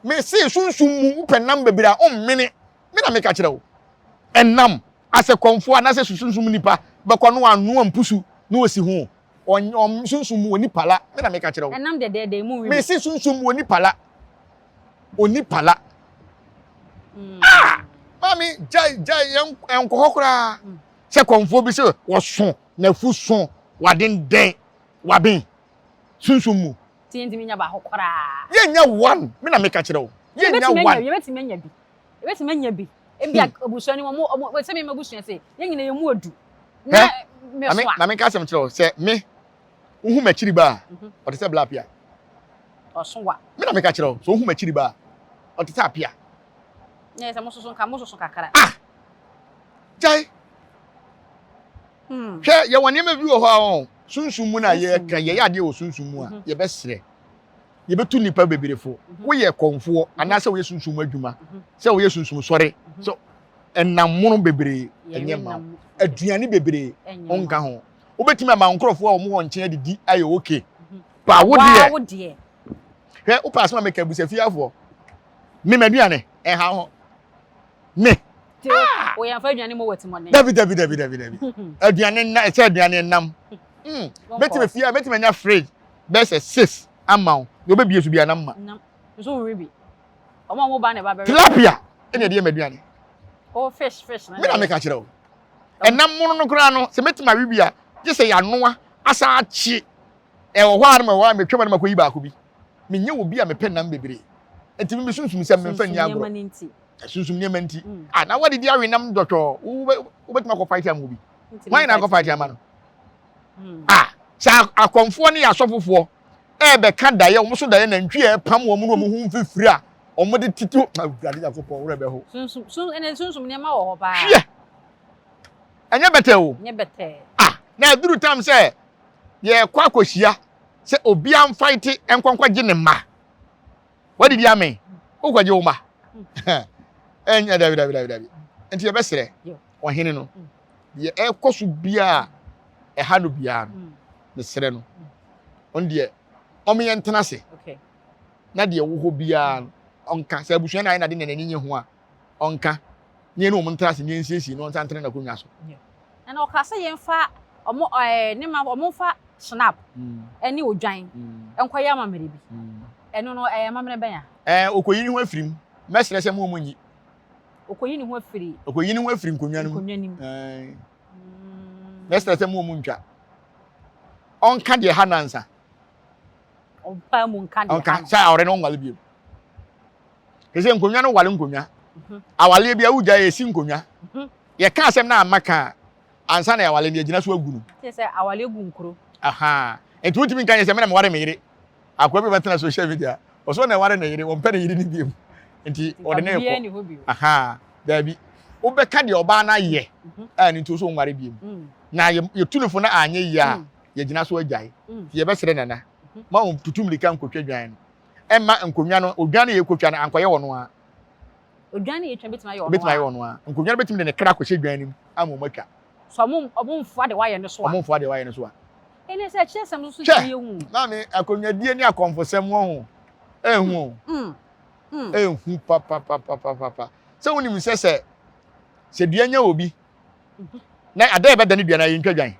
Me se sunsum mu wopɛ nam bebree a ɔmmene. Me na meka kyerɛ wo. Ɛnam asɛ kɔmfoɔ anaasɛ sunsum nipa bɛkɔ no anoa mpusu na ɔsi ho. Ɔn sunsum mu ɔni pala. Me na meka kyerɛ wo. Ɛnam dɛdɛɛdɛ mu wi. Me se sunsum mu ɔni pala. Ɔni pala. Ah! Maame gyae gyae yɛn nkɔ hɔ koraa. Sɛ kɔmfoɔ bi sɛ wɔso n'afu so wadendɛn waben sunsum mu. Ti yɛntumi nya baako koraa. Yɛnnya one me na meka kyerɛ wo. Yɛnnya one. Yɛbɛtumi anya bi. Yɛbɛtumi anya bi. Ebi a abusua ni wɔn wɔn sɛ mi ma abusua sɛ yɛn nyinaa yɛn mu edu. Na me so a. Na me nka asɛm kyerɛ wo sɛ me wohu m'akyiri ba a ɔte sɛ bla apia. Ɔso wa. Me na meka kyerɛ wo sɛ wohu m'akyiri ba a ɔte sɛ apia. Na yɛ sɛ mo soso nka mo soso kakra. Ah! Gyae. Hwɛ, yɛwɔ nneɛma bi wɔ hɔ a ɔn, sunsum mu na yɛka, yɛyɛ adeɛ wɔ sunsum mu a, yɛbɛsrɛ. Yɛbɛtu nnipa bebree fo. Woyɛ kɔmfoɔ anaasɛ woyɛ sunsum mu adwuma, sɛ woyɛ sunsum sɔre, sɛ ɛnam mono bebree ɛnyɛ ma wo. Aduane bebree ɔnka ho. Wobɛtumi ama nkurɔfoɔ a wɔn wɔ nkyɛn adidi ayɛ okay. Pa wo deɛ. Hwɛ, wopɛ asɛm a meka busa fiafoɔ. Me m'aduane ɛha ho. Me. Ah! Oyɛ nfa aduane mo wɔ timɔden. Dabi dabi dabi dabi dabi. Aduane na ɛsɛ aduane nam. Mɛtumi fie a mɛtumi anya fridge bɛyɛ sɛ six ama wo. Deɛ ɔbɛbie so bi anam ma. Nam. Nso wo bi. Ɔmo a ɔmo ba na ɛba bɛrɛ. Tilapia ɛna ɛde yɛ m'aduane. Oh fish fish. Me na meka kyerɛ wo. Ɛnam mono no koraa no sɛ mɛtumi awe bi a gye sɛ yɛanoa asan akye. Ɛwɔ hɔ a na mewɔ hɔ a metwam a na makɔyi baako bi. Menyɛ obi a mepɛ nam bebree. Nti me mesunsum sɛ memfa nni agorɔ. Sunsum nneɛma nti. Ah, na wadidi awe nam dɔtɔɔ. Wobɛtumi akɔ fight ama obi. Hwan na akɔ fight ama no? Ah, sɛ akɔmfoɔ ne asɔfofoɔ ɛrebɛka daeɛ, wɔn so daeɛ nantwi a ɛpam wɔn ne wɔn ho mfifiri a wɔn de tete Awurade Nyankopɔn worɛ bɛho. Sunsum nneɛma wɔ hɔ paa. Hwɛ! Ɛnyɛ bɛtɛ o. Ɛnyɛ bɛtɛ. Ah, na aduru tam sɛ yɛkɔ akɔhyia sɛ obiara mfaete nkɔnkɔgye ne mma. Wadidi ame, wokɔgye wo mma. Ɛnyɛ dabi dabi dabi dabi. Nti yɛbɛsrɛ ɔhene no, deɛ ɛkɔ so biara ɛha no biara no, mesrɛ no, ɔno deɛ ɔmo yɛn ntena ase na deɛ ɛwɔ hɔ biara no ɔnka. Sɛ abusua no ayɛ n'ade na n'ani nye ho a, ɔnka na yɛne wɔn ntena ase na yɛnsiesie na ɔnsan ntena n'akonnwa so. Ɛna ɔkaa sɛ yɛmfa ɔmo ɛɛ ne ma ɔmo mfa schnapp ɛne odwan nkɔyɛ amammerɛ bi. Ɛno no ɛyɛ amammerɛ bɛn a? Ɛɛ okoyi ne ho afiri mu. Mɛsrɛ sɛ mo ɔmo nyi. Okoyi ne ho afiri. Okoyi ne ho afiri nkonnwa no mu. Nkonnwa no mu. Ɛɛ mɛsrɛ sɛ mo ɔmo ntwa. Ɔnka deɛ ɛha no ansa. Ɔmpaa mu nka deɛ ɛha no. Ɔnka sɛ ɔre no ɔnwale bio. Sɛ nkonnwa no wale nkonnwa. Awaleɛ bi a wogya yɛsi nkonnwa. Yɛka asɛm na amma ka a, ansa na yɛawale no yɛgyina so agu no. Kyerɛ sɛ awale gu nkuro. Aha. Nti wontumi nka nyɛ sɛ me na meware me yere. Akoa bi bɛtena social media. Ɔsɛ ɔna ɛware ne yere, wɔmpɛ ne yere no biom. Nti ɔde ne rekɔ. Aha. Daabi. Wobɛka deɛ ɔbaa no ayɛ a ɛno nti wo so wonware biom. Na yɛtu no fo na anyɛ yie a, yɛgyina so agyae. Nti yɛbɛsrɛ Nana. Ma wɔn tutu mmirika nkotwa dwan no. Ɛmma nkonnwa no, odwan no yɛkotwa no ankɔyɛ wɔn a. Odwan no yɛtwa betumi ayɛ wɔn a. Betumi ayɛ wɔn a. Nkonnwa no betumi de ne kra akɔhyɛ dwan no mu ama wɔn atwa. So wɔn wɔn mfoa de wayɛ no so a. Wɔn mfoa de wayɛ no so a. Ɛnna sɛ ɛkyerɛ sɛm nso tumi ehu. Hwɛ, maame akonnwadie ne akɔmfosɛm wɔn ho ehu o. Mm. Mm. Ehu papapapapapa. Sɛ wonim sɛ sɛ sɛ dua nya obi mhm. na ada yɛ bɛda ne dua na yɛntwa dwan.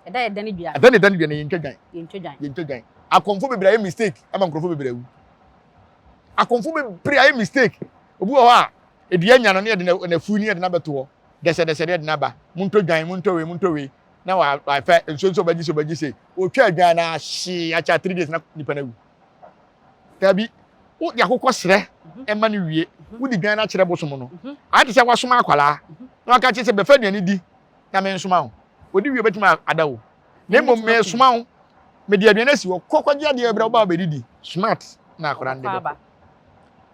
Ɛda yɛ dane dua. Ɛda ne dane dua na yɛntwa dwan. Yɛntwa dwan. Yɛntwa dwan. Akɔmfo bebree ayɛ mistake ama nkurɔfo bebree awu. Akɔmfo bebree ayɛ mistake. Obi wɔ hɔ a edua nya no ne yɛde n'afu ne yɛde n'abɛto hɔ. Dɛsɛdɛsɛ ne yɛde n'aba. Montɔ dwan, montɔ wei, montɔ wei. Na wafɛ nsuo nso ɔbɛgye se ɔbɛgye se. Otwa dwan na ahyee akyɛ 3 days na nipa no awu. Dabi, wode akokɔ serɛ ɛma no wie. Wode dwan no akyerɛ bosom no. Ayɛ te sɛ wasoma akwadaa na waka kyerɛ sɛ bɛfa aduane di na mensoma wo. Ɔdi wie ɔbɛtumi ada wo. Na mmom mesoma wo, mede aduane asi hɔ, kɔ kɔgye adeɛ brɛ wo ba bɛdidi. Smart na akwadaa no de bɛkɔ.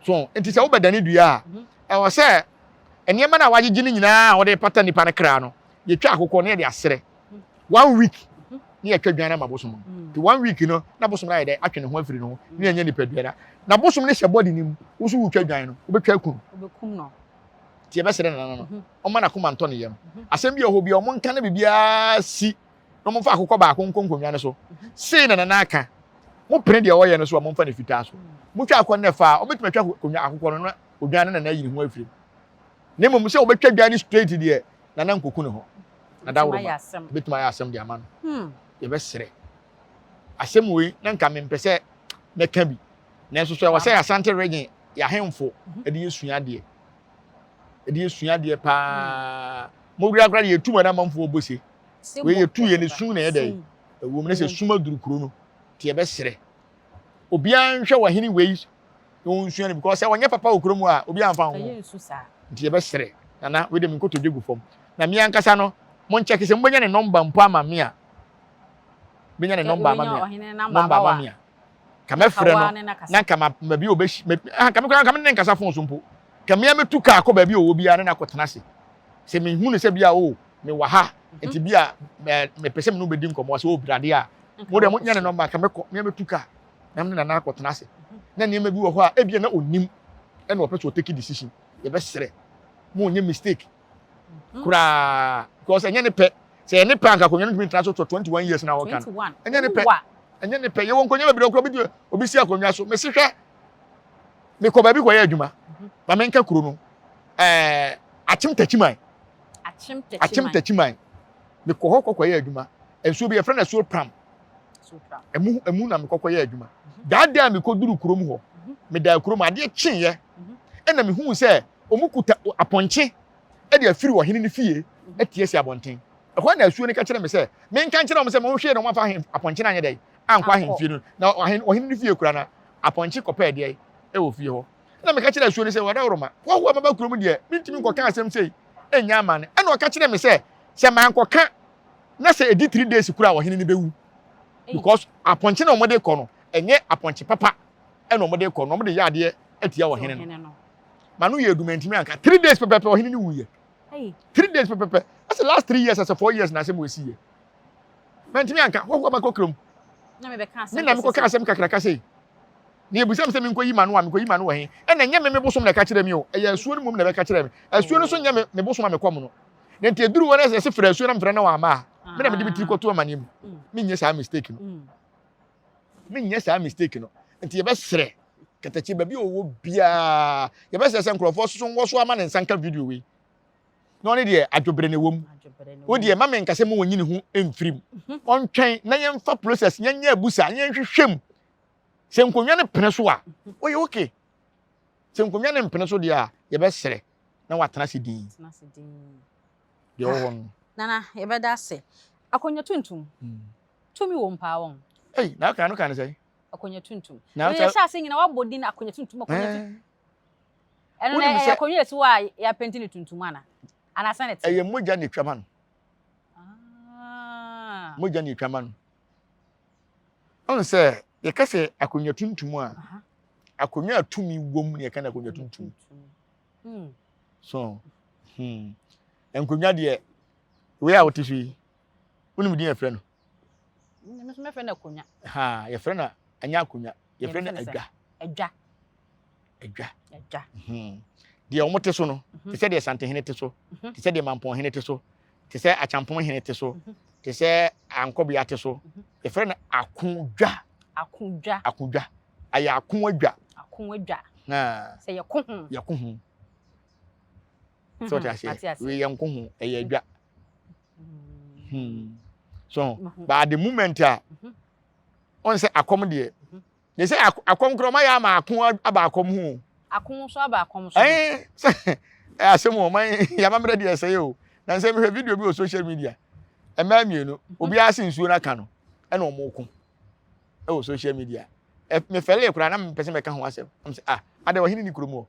So nti sɛ wobɛdane dua a, mhm. ɛwɔ sɛ nneɛma no a wagyegye no nyinaa a wɔde pata nipa no kra no, yɛtwa akokɔ na yɛde aserɛ. Mhm. One week mhm. ne yɛtwa dwan no ama bosom no. Nti one week no, na bosom no ayɛ dɛ atwe ne ho afiri ne ho ne yɛnyɛ nipadua no. Na bosom no hyɛ bɔde no mu, wo so wotwa dwan no, wobɛtwa aku no. Nti yɛbɛsrɛ nana no. Ɔmma n'akoma ntɔ ne yam. Asɛm bi wɔ hɔ bi a, wɔnka na biribiara si na wɔmfa akokɔ baako nkɔ nkonnwa no so. Sei na Nana aka. Mopene deɛ ɔyɛ no so a, momfa no fitaa so. Motwa akokɔ no na ɛfa a, wɔbɛtumi atwa akonnwa akokɔ no na odwan no Nana ayi ne ho afiri mu. Na mmom sɛ wɔbɛtwa dwan no straight deɛ, Nana nkɔku ne ho. Na dawuroma bɛtumi ayɛ asɛm de ama no. Yɛbɛsrɛ. Asɛm wei, na nka mempɛ sɛ mɛka bi. Nanso so ɛwɔ sɛ Asante region yɛn ahemfo de yɛsua adeɛ. ɛde esua adeɛ paa mo wura koraa yɛ tu ma na amanfoɔ bɔ se wei yɛ tu yɛ ne sum na yɛ dɛ ɛwɔ mu ne sɛ sum aduru kuro no te yɛbɛsrɛ obiara nhwɛ wɔ hene wei na wɔnsua no because sɛ wɔnyɛ papa wɔ kuro mu a obiara mfa ho nti yɛbɛsrɛ nana wei de me nkotodwe gu fam na me ankasa no mo nkyɛke sɛ mobɛnya ne nɔmba mpo ama me a bɛnya ne nɔmba ama me a nɔmba ama me a ka mɛfrɛ no na nka ma baabi a ɔbɛhy ah, nka me koraa nka me ne nkasa fon so mpo ka mea mɛtu kaa kɔ baabi a ɔwɔ biara ne no akɔtena ase sɛ mehu no sɛ bi a o oh, mewɔ ha mhm. nti bi a mepɛ sɛ me ne wobɛdi nkɔmmɔ sɛ ɔbrade oh, a mo deɛ monyɛ ne nɔmba ka mɛkɔ mea mɛtu kaa na me ne nana akɔtena ase mhm. na nneɛma bi wɔ hɔ a ebia na ɔnim ɛna ɔpɛ sɛ ɔtake decision yɛbɛserɛ mo nyɛ mistake mhm. koraa because ɛnyɛ ne pɛ sɛ ɛne pɛ anka akonnwa no ntumi ntena so for 21 years na wɔka no ɛnyɛ ne pɛ ɛnyɛ ne pɛ yɛwɔ nkonnwa bebree okura obi di obi si akonnwa so mesi hwɛ mekɔ baabi kɔyɛ adwuma mhm. ma menka kuro no ɛɛ akyem takyiman akyem takyiman mekɔ hɔ kɔkɔyɛ adwuma nsuo bi yɛfrɛ no asuo pram ɛmu ɛmu na mekɔ kɔyɛ adwuma mhm. daadaa mekɔ duru kurom hɔ mhm. medaa kurom adeɛ kyeeɛ ɛna mehuu sɛ wɔn kuta apɔnkye ɛde afiri ɔhene no fie atie si abɔnten Ɛhɔ na asuo no ka kyerɛɛ me sɛ, menka nkyerɛ wɔn sɛ, Monhwɛ na wɔamfa ahen, apɔnkye no anyɛ dɛn? Ankɔ ahemfie no. Na ɔhen, ɔhene no fie kura na apɔnkye kɔpɛɛ deɛ ɛwɔ fie hɔ. Ɛna meka kyerɛɛ asuo no sɛ, Wadaworoma, hɔhoɔ a maba kurom deɛ, mentumi nkɔka asɛm sei nnya amane. Ɛna ɔka kyerɛɛ me sɛ, sɛ mankɔka na sɛ ɛdi three days kura a, ɔhene no bɛwu. Because apɔnkye na wɔde kɔ no, ɛnyɛ apɔnkye papa ɛna wɔde kɔ no, wɔde yɛ adeɛ atia ɔhene no. M'ano yɛɛ du, mantumi anka. 3 days pɛpɛpɛ ɔhene no wuiɛ. 3 days pɛpɛpɛ ɛsɛ last 3 years ɛsɛ 4 years na asɛm wɔ esi yɛ mɛntumi anka hɔhoɔ ma kɔ kurom me na mekɔ ka asɛm kakraka sei na ebisa mi sɛ menkɔ yi ma no a mekɔ yi ma no wɔ he ɛna ɛnyɛ me me bosom na ɛka kyerɛ mi o ɛyɛ asuo no mmom na ɛbɛka kyerɛ me asuo no so nyɛ me me bosom a mekɔ mu no na nti eduru hɔ na ɛsɛ frɛ asuo na mfrɛ na wama a me na mede me tiri kɔto amaneɛ mu menyɛ saa mistake no menyɛ saa mistake no nti yɛbɛsrɛ katakye baabi a ɔwɔ biara yɛbɛsrɛ sɛ nkurɔfoɔ soso nwɔ so ama ne nsa nka video wei na ɔne deɛ adwobrɛ na ɛwɔ mu wo deɛ ma menka sɛ ma wɔnyi ne ho mfiri mu mhm. ɔntwɛn na yɛmfa process yɛnyɛ abusa yɛnhwehwɛ mu sɛ nkonnwa no pene so a mhm. ɔyɛ okay sɛ nkonnwa no mpene so deɛ a yɛbɛsrɛ na watena ase din deɛ ɔwɔ hɔ no nana yɛbɛda ase akonnwa tuntum hmm. Tumi wom paa wɔn. Ei, na aka no ka ne sɛn? Akonya tuntum. Na sɛ yɛhyɛ ase nyina wabɔ din akonya tuntum akonya tuntum. Ɛno na ɛyɛ akonya esi hɔ a yɛapɛnti ne tuntum ana? Ana sɛ ne te? Ɛyɛ mogya na etwa ma no. Ah. Mogya na etwa ma no. Ɔn sɛ yɛka sɛ akonya tuntum a, akonya a tumi wom na yɛka no akonya tuntum. Hmm. So, hmm. Nkonya deɛ, wei a wote so yi, wonim din yɛfrɛ no? Me nso mɛfrɛ no akonnwa. Ha, yɛfrɛ no ɛnyɛ akonnwa, yɛfrɛ no adwa. Adwa. Adwa. Adwa. Hmm. Deɛ wɔn te so no, mhm. te sɛ deɛ Santehene te so, mhm. te sɛ deɛ Mampɔnhene te so, te sɛ Akyampɔnhene te so, mhm. te sɛ Ankɔbea te so. Yɛfrɛ no akodwa. Akodwa. Akodwa. Ayɛ ako adwa. Ako adwa. Sɛ yɛko ho. Yɛko ho. Sɛ ɔte aseɛ. Wei yɛnko ho, ɛyɛ adwa. Hmm. So, but at the moment a, ɔn sɛ akɔm deɛ, de sɛ akɔm korɔ ɔma yɛ ama ako aba akɔm ho. Ako nso aba akɔm so. Ɛn sɛ asɛm o, ɔman yamammerɛ deɛ ɛsɛ yɛ o. Na nsɛ mehwɛ video bi wɔ social media, mmaa mmienu, obiara se nsuo no aka no, ɛna ɔmo ko ɛwɔ social media. Mefɛlee koraa na mepɛ sɛ mɛka ho asɛm. Ɔmo sɛ ah, adɛ ɔhene ni kurom hɔ.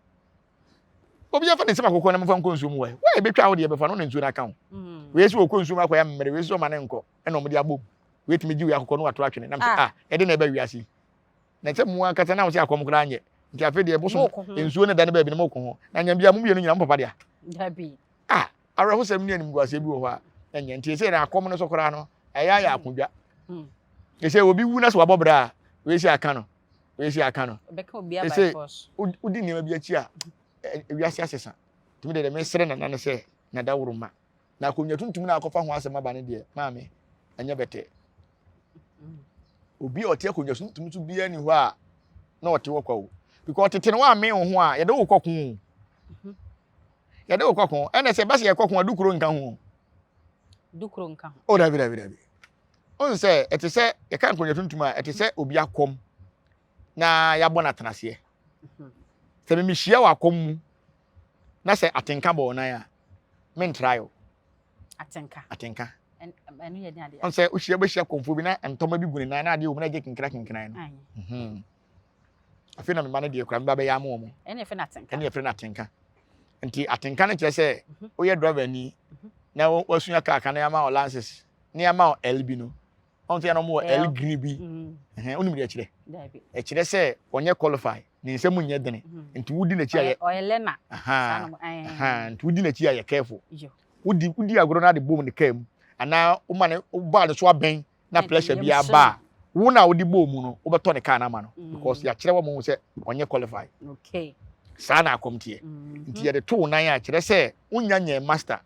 Obi afa ne nsam akokɔ na mofa nkɔ nsuo mu wɛ. Wɛ ebetwa wo deɛ bɛfa no na nsuo no aka wo. Mm. Wei sɛ wɔkɔ nsuo mu akɔyɛ mmerɛ, wei sɛ ɔma ne nkɔ, ɛna wɔde abom. Wei tumi gye wei akokɔ no wato atwene. Nam sɛ ah, ah ɛde na ɛba wiase yi. Na sɛ mo ankasa na wo sɛ akɔm koraa nyɛ. Nti afei deɛ bosom nsuo no da ne baabi no mokɔ ho. Na nyɛ bia mo mmienu nyina mo papa dea. Dabi. Ah, awerɛhosɛm ne animguaseɛ bi wɔ hɔ a ɛnyɛ. Nti ɛsɛ na akɔm no so koraa no ɛyɛ ayɛ akodwa. Hmm. Ɛsɛ obi wu na sɛ wabɔ bra a, wei sɛ aka no. Wei sɛ aka no. Ɛsɛ wodi nneɛma bi akyi a wiase asesa. Tumi deɛ mesrɛ nana no sɛ nada woro ma. Na akonnwa tuntum na akɔfa ho asɛm aba no deɛ maame ɛnyɛ bɛtɛ. Obi a ɔte akonnwa tuntum so biara ni hɔ a na ɔte hɔ kwa o. Because tete no woammɛn wo ho a yɛde wo kɔ ko o. Yɛde wo kɔ ko. Ɛna sɛ ɛba sɛ yɛkɔ ko a dukuro nka ho. Dukuro nka ho. Oh dabi dabi dabi. Wohu sɛ ɛte sɛ yɛka nkonnwa tuntum a ɛte sɛ obi akɔm na yɛabɔ no atenaseɛ. Sɛ memehyia wɔ akɔm mu na sɛ atenka bɔ wo nan a mentrae o. Atenka. Atenka. Ɛno yɛ den adeɛ. Ɔn sɛ wohyia bɛhyia kɔmfoɔ bi na ntɔma bi gu ne nan na adeɛ wɔ mu na ɛgye kenkra kenkran no. Mhm. Afei na mema no deɛ kora meba bɛyɛ ama wɔn. Ɛne yɛfrɛ no atenka. Ɛne yɛfrɛ no atenka. Nti atenka no kyerɛ sɛ mhm. woyɛ driver ni mhm. na wasua kaa ka na yɛama wo lances na yɛama wo L bi no. Ɔn sɛ yɛn wɔ L green bi. Mhm. Wonim deɛ ɛkyerɛ? Ɛkyerɛ sɛ ɔnyɛ qualify ne nsɛm nyɛ dene. Nti wodi n'akyi ayɛ. Ɔyɛ learner. Nti wodi n'akyi ayɛ careful. Wodi wodi agorɔ na de bom ne kaa mu anaa woma ne wobaa ne so abɛn na pressure bi aba a wo na wode bɔɔ mu no wobɛtɔ ne kaa no ama no mm. because yɛakyerɛ wɔ mo sɛ ɔnyɛ qualify. Okay. Saa na akɔm teɛ. Mm-hmm. Nti yɛde to wo nan a kyerɛ sɛ wonya nyɛ master.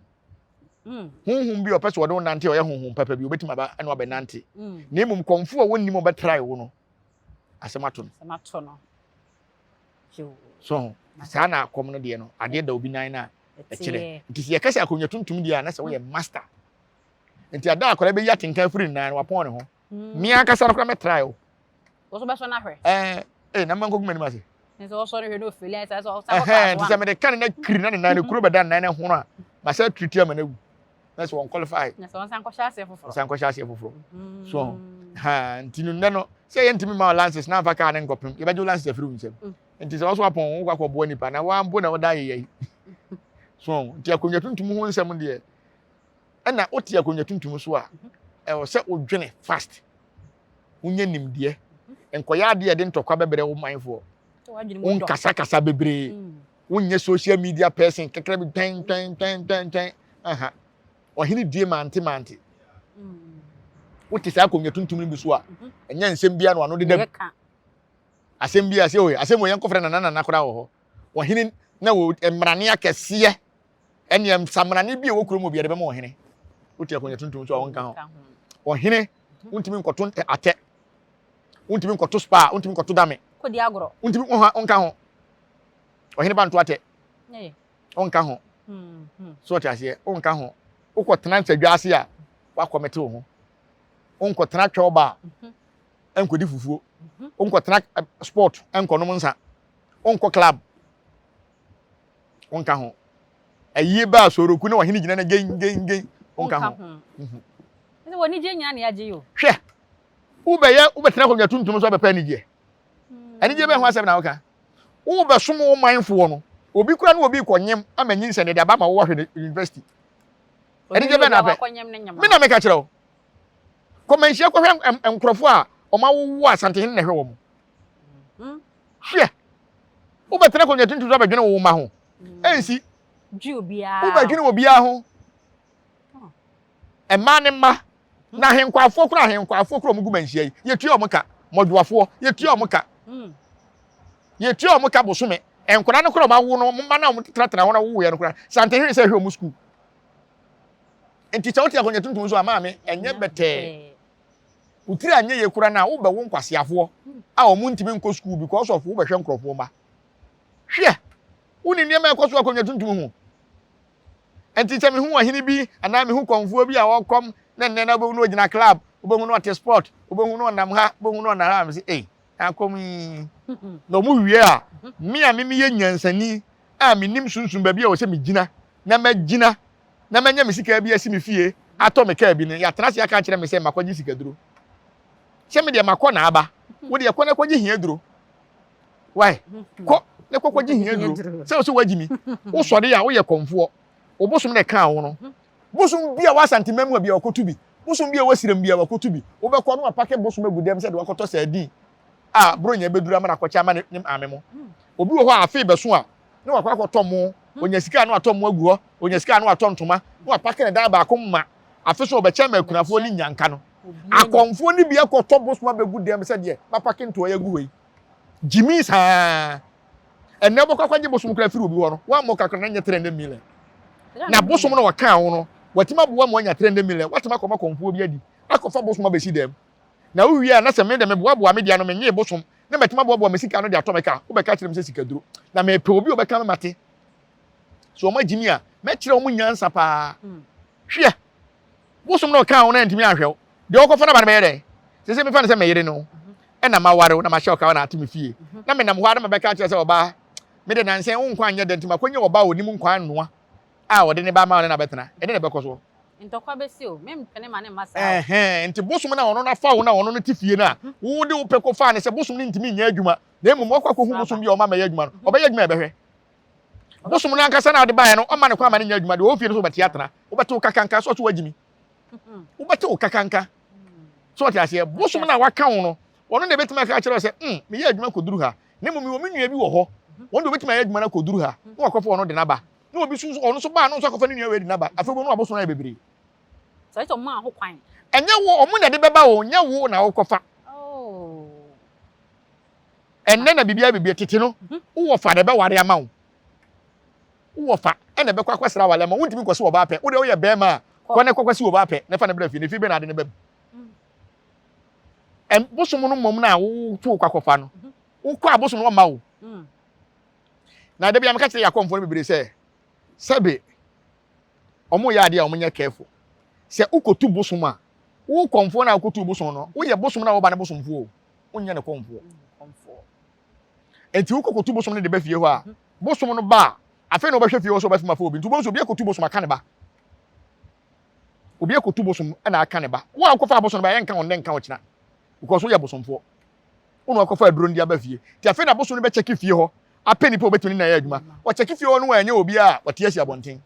Mm. Honhom bi a ɔpɛ sɛ ɔde wo nante a ɔyɛ honhom papa bi obɛtumi aba ɛna wabɛnante. Mm. Na mmom kɔmfo a wɔnnim ɔbɛtrae wo no asɛm ato no. Asɛm ato no. So saa na akɔm no deɛ no adeɛ da obi nan no a ɛkyerɛ. Nti sɛ yɛka sɛ akonnwa tuntum deɛ a na sɛ woyɛ master. Nti ada akwadaa bɛyi atenka afiri ne nan no wapɔn ne ho. Hmm. Me ankasa no koraa mɛtrae o. Wɔso bɛsɔ no ahwɛ. Ɛɛ ee na mma nkɔgu m'anim ase. Nti wɔsɔ no hwɛ na ofeli ayɛ sɛ ɔsan kɔ class one. Nti sɛ mede ka ne na kiri na ne nan no kuro bɛda ne nan no hono a masɛ tiriti ama no awu. Na sɛ wɔn qualify. Na sɛ wɔn kɔhyɛ aseɛ foforɔ. Wɔsan kɔhyɛ aseɛ foforɔ. Hmm. So ha nti no nnɛ no sɛ yɛntumi ma lances na nfa kaa ne nkɔpem yɛbɛgye wo lances afiri wo nsam. Mm. Nti sɛ wɔso apɔn wo kɔ akɔboa nipa na wɔampo na wɔda ayeyɛ yi. So nti akonnwa tuntum ho nsɛm deɛ ɛna wote akonnwa tuntum so a ɛwɔ sɛ wodwene fast wonya nimdeɛ nkɔyɛ adeɛ ɛde ntɔkwa bɛbrɛ wo manfoɔ wonkasakasa bebree mm. wonyɛ social media person kakra bi twɛn twɛn twɛn twɛn twɛn aha ɔhene die mante mante mm. wote saa akonnwa tuntum no bi so a mhm. ɛnyɛ nsɛm biara na wano deda asɛm bi a sɛ oye asɛm wɔ yɛnkɔfrɛ nana nana koraa wɔ hɔ ɔhene na wɔ mmarane akɛseɛ ɛnneɛ nsamrane bi a ɛwɔ kurom obi yɛde bɛma ɔhene wote akonnwa tuntum so a wɔnka ho ɔhene wontumi nkɔto atɛ wontumi nkɔto spa wontumi nkɔto dame kɔdi agorɔ wontumi nka ho ɔhene ba nto atɛ ɔnka ho hmm, hmm. so ɔte aseɛ ɔnka ho wokɔtena nsadwa ase a wakɔmete wo ho wonkɔtena twɛw ba a nkɔdi fufuo wonkɔtena eh, sport nkɔnom nsa wonkɔ club wonka ho ayie ba asoroku na ɔhene gyina na gen gen gen wonka ho mhm. Ɛsɛ wɔ anigyeɛ nyinaa na yɛagye yi o. Hwɛ wobɛyɛ wobɛtena akonnwa tuntum so abɛpɛ anigyeɛ hmm. anigyeɛ bɛn ho asɛm na woka wobɛsom wo manfoɔ no obi kura ne obi kɔnyem ama nyinsɛn de aba ma wowahwɛ no university anigyeɛ bɛn na apɛ me na meka kyerɛ wo Kɔmanhyia kɔhwɛ nkurɔfoɔ a wɔn awowo Asantehene na ɛhwɛ wɔn. Hmm. Hwɛ, wobɛtena akonnwa tuntum so abɛdwene wo mma ho. Hmm. Ɛnsi. Wobɛdwene obiara ho. Mmaa ne mma. Na ahenkwafoɔ koraa ahenkwafoɔ koraa wɔn gu manhyia yi, yɛtua wɔn ka. Mɔdwoafoɔ, yɛtua wɔn ka. Yɛtua wɔn ka bosome. Nkwadaa no koraa wɔn awo no, wɔn mma no a wɔtenatena hɔ na wɔwoeɛ no koraa, Santehene sɛ ɛhwɛ wɔn sukuu. Nti sɛ wote akonnwa tuntum so a, maame, ɛnyɛ bɛtɛɛ. Wo tiri anyɛ yie koraa no a, wobɛwo nkwaseafoɔ a wɔn ntumi nkɔ sukuu because of wobɛhwɛ nkurɔfoɔ mma. Hwɛ! Wonni nneɛma a ɛkɔ so akonnwa tuntum ho. Nti sɛ mehu ɔhene bi anaa mehu kɔmfoɔ bi a ɔkɔm na nnɛ na wobɛhu no ɔgyina club, wobɛhu no ɔte sport, wobɛhu no ɔnam ha, wobɛhu no ɔnam ha, mese ei, akɔm yi. Na ɔmo wie a, me a me meyɛ nyansani a menim sunsum baabi a ɛwɔ sɛ megyina na magyina na manya me sika bi asi me fie atɔ me kaa bi no, yɛatena ase aka akyerɛ me sɛ makɔgye sikaduro. Sɛ me deɛ makɔ na aba, wo deɛ kɔ na kɔgye hia duro. Why? Kɔ na kɔ kɔgye hia duro. Sɛ wo sɛ woagye mi, wosɔre a woyɛ kɔmfoɔ. Wo bosom na ɛkaa wo no. Bosom bi a wɔ Asantema mu a bi a wakɔtu bi. Bosom bi a wɔ Sirem bi a wakɔtu bi. Wobɛkɔ na wapake bosom agu dɛm sɛ de wakɔtɔ sardine a Buronya bɛduru ama no akɔkyɛ ama ne maame mo. Obi wɔ hɔ a afei bɛso a na wakɔ akɔtɔ mo. Onya sika a na watɔ mo agu hɔ. Onya sika a na watɔ ntoma. Na wapake ne dan baako ma afe so ɔbɛkyɛ ama akunafoɔ ne nyanka no. Akɔmfoɔ no bi akɔtɔ bosom abɛgu dɛm sɛ deɛ mapake ntoa yi agu hɔ yi. Gyimii saa. Ɛnɛ wobɛkɔ akɔgye bosom koraa firi obi hɔ no, woammɔ kakra na nyɛ 300 million. Na bosom no wɔkaa wo no, watumi aboa ma wanya 300 million, watumi akɔma kɔmfoɔ bi adi, akɔfa bosom abɛsi dɛm. Na wowie a, na sɛ me de meboaboa me deɛ ano, menyee bosom, na matumi aboaboa me sika ano de atɔ me kaa, wobɛka akyerɛ me sɛ sikaduro. Na mepɛ obi a ɔbɛka me mate. So wɔn agyimi a, mɛkyerɛ wɔn nyansa paa. Hwɛ! Bosom na ɔkaa wo na antumi anhwɛ wo. Deɛ ɔkɔfa no aba no bɛyɛ dɛn? Seesei mefa no sɛ me yere ne wo, ɛna maware wo na mahyɛ wo ka na ate me fie. Na menam hɔ ara na mabɛka akyerɛ sɛ ɔbaa, me de nansa yi wo nkwa nyɛ dɛ nti makɔnya ɔbaa a ɔnim nkwa nnoa a ɔde ne ba ama wo ne no abɛtena. Ɛdeɛn na ɛbɛkɔ soɔ? Ntɔkwa bɛsi o, mempene ma no mma saa o. Ɛhɛn, nti bosom no a ɔno no afa wo no a ɔno no te fie no a, wo de wo pɛ kɔfaa no sɛ bosom no ntumi nyɛ adwuma na mmom wakɔ akɔhu bosom bi a ɔma mmɛyɛ adwuma no, ɔbɛyɛ adwuma a ɛbɛhwɛ. Bosom no ankasa na ɔde baeɛ no, ɔmma no kwan ma no nyɛ adwuma. Deɛ ɔwɔ fie no so wobɛte atena. Wobɛte wo kakanka sɛ ɔso wagyimi. Wobɛte wo kakanka. So ɔte aseɛ. Bosom no a waka wo no, ɔno na ɛbɛtumi aka akyerɛ wo sɛ, mm, meyɛ adwuma kɔduru ha. Na mmom mewɔ me nua bi wɔ hɔ. Ɔno deɛ ɔbɛtumi ayɛ adwuma no akɔduru ha. Na wakɔfa ɔno de no aba. Na obi nso, ɔno nso baa na ɔno nso akɔfa ne nua wei de no aba. Afei wobɛhu na wabosom no ayɛ bebree. Sɛ sɛ ɔmaa ho kwan. Ɛnyɛ wo, ɔmo na ɛde bɛba o, nyɛ wo na wokɔfa. Oh. Ɛnnɛ na biribiara biribi tete no, wowɔ fa na ɛbɛware ama wo. Wowɔ fa ɛna ɛbɛkɔ akɔsra aware ama wo. Wontumi nkɔsi ɔbaa pɛ. Wo deɛ woyɛ bɛrima a, kɔ na kɔkɔsi ɔbaa pɛ na fa no bra fie. Na efie bɛn na ade no ba mu? Ɛm bosom no mmom no a woto wokɔ akɔfa no, wokɔ a bosom no ɔmma wo. Na da bi a meka kyerɛ yɛn akɔmfoɔ no bebree sɛ, sɛbe wɔn yɛ adeɛ a wɔn nyɛ careful. Sɛ wokɔtu bosom a, wo kɔmfoɔ no a wokɔtu bosom no, woyɛ bosom no a wɔba no bosomfoɔ o. Wonyɛ ne kɔmfoɔ. Enti wokɔkɔtu bosom no de ba fie hɔ a, bosom no ba a, afei na wobɛhwɛ fie hɔ sɛ wobɛfem afa obi. Nti wobɛhu sɛ obi akɔtu bosom aka ne ba. Obi akɔtu bosom na aka ne ba. Wo a wokɔfaa bosom no ba, yɛnka wo nnɛ nka wo kyena. Because woyɛ bosomfoɔ. Wo na wakɔfa aduro no de aba fie. Nti afei na bosom no bɛkyɛke fie hɔ apɛ nipa a obɛtumi ne no ayɛ adwuma. Ɔkyɛke fie hɔ no wanyɛ obiara a, wate asi abɔnten.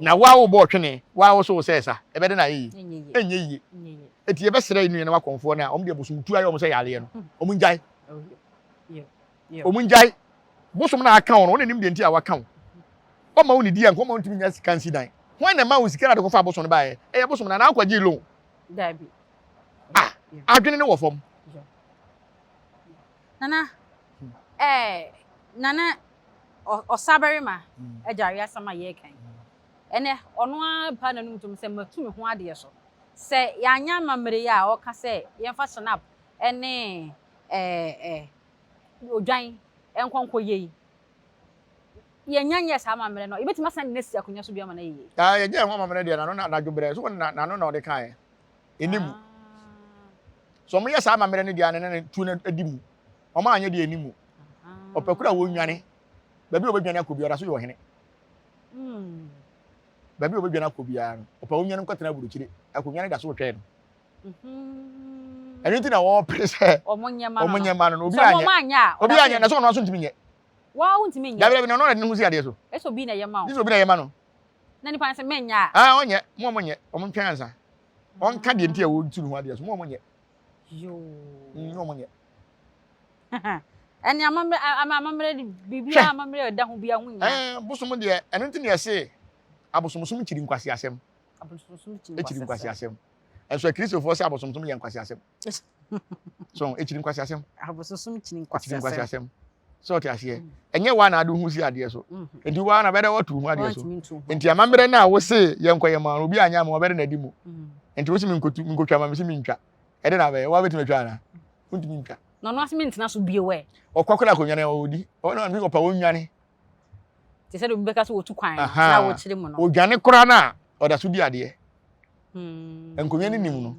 Na wo a wobɔ ɔtwene, wo a wo so wosɛe sa, ɛbɛdɛn na ayɛ yie? Ɛnyɛ yie. Enti yɛbɛsrɛ yɛn nuanom akɔmfoɔ no a wɔn deɛ bosomtuo ayɛ wɔn sɛ yareɛ no, wɔn ngyae. Wɔn ngyae. Bosom no a aka wo no, wɔn na nim deɛ nti a waka wo. Ɔma wo nidi a, nka ɔma wo ntumi nya sika nsi dan. Hwan na ɛma wo sika na de kɔfa abosom no baeɛ? Ɛyɛ bosom no anaa wokɔgyee loan? Dabi. Ah, adwene no wɔ fam. Nana, eh, Nana, ɔsabarima agyare asɛm a yɛreka yi, ɛnɛ ɔno ara baa n'anom tom sɛ matu me ho adeɛ so. Sɛ yɛanyɛ amammerɛ yi a ɔka sɛ yɛmfa Schnapp ne odwan nkɔ nkɔyɛ yi, yɛnnya nyɛɛ saa amammerɛ no a, yɛbɛtumi asan de no asi akonnwa so bio ama no ayɛ yie? Ah, yɛnyɛɛ ho amammerɛ deɛ, n'ano na anadwo berɛ, so n'ano na ɔde kaeɛ. Ɛnni mu. So wɔyɛ saa amammerɛ no deɛ a, ne ne tuo no adi mu. Wɔn anyɛ deɛ ɛnni mu. Ɔpɛ koro a wɔnnwane. Baabi a wɔbɛdwane akɔ biara, ɔda so yɛ ɔhene. Hmm. Baabi a wɔbɛdwane akɔ biara no, ɔpɛ wɔnnwane nkɔtena aburokyire. Akonnwa no da so retwɛn no. Mhm. Ɛno nti na wɔpere sɛ wɔn nyɛ ma no. Wɔn nyɛ ma no no. Obi anyɛ. Obi anyɛ na sɛ ɔno nso ntumi nyɛ. Waa wontumi nyɛ. Dabi dabi na ɔno na de ne ho si adeɛ so. Ɛsɛ obi na ɛyɛ ma wo. Ɛsɛ obi na ɛyɛ ma no. Na nipa no sɛ mɛnyɛ a. Ah ɔnyɛ. Mo a monyɛ. Wɔn ntwɛn ansa. Ɔnka deɛ nti a wɔtu ne ho adeɛ so. Mo a monyɛ. Yoo. Mo a monyɛ. Ɛne amammerɛ amammerɛ biribiara amammerɛ ɛda ho biara ho nyinaa. Ɛɛ bosom deɛ ɛno nti na yɛse abosomsom kyiri nkwaseasɛm. Abosomsom kyiri nkwaseasɛm. Ɛnso akristofoɔ sɛ abosomsom yɛ nkwaseasɛm. So ɛkyiri nkwaseasɛm. Abosomsom kyiri nkwaseasɛm. Sɛ ɔte aseɛ. Mm. Ɛnyɛ waa na ade ho si adeɛ so. Mm. Nti waa na bɛdɛ wɔto ho adeɛ so. Nti amammerɛ no a wose yɛnkɔ yɛ ma no obi anyɛ ama wɔbɛdɛ na adi mu. Mm. Nti wose menkotu menkotwa ma mese mentwa. Ɛde na bɛyɛ waa bɛtumi atwa anaa? Wontumi ntwa. Na ɔno ase mentena so bio ɛ. Ɔkɔ kora akonnwa no ɔdi. Ɔno ɔpa wɔnwane. Te sɛ deɛ obi bɛka sɛ wɔtu kwan no na wɔkyerɛ mu no. Ɔdwane koraa no a, ɔda so di adeɛ. Hmm. Nkonnwa no nim no.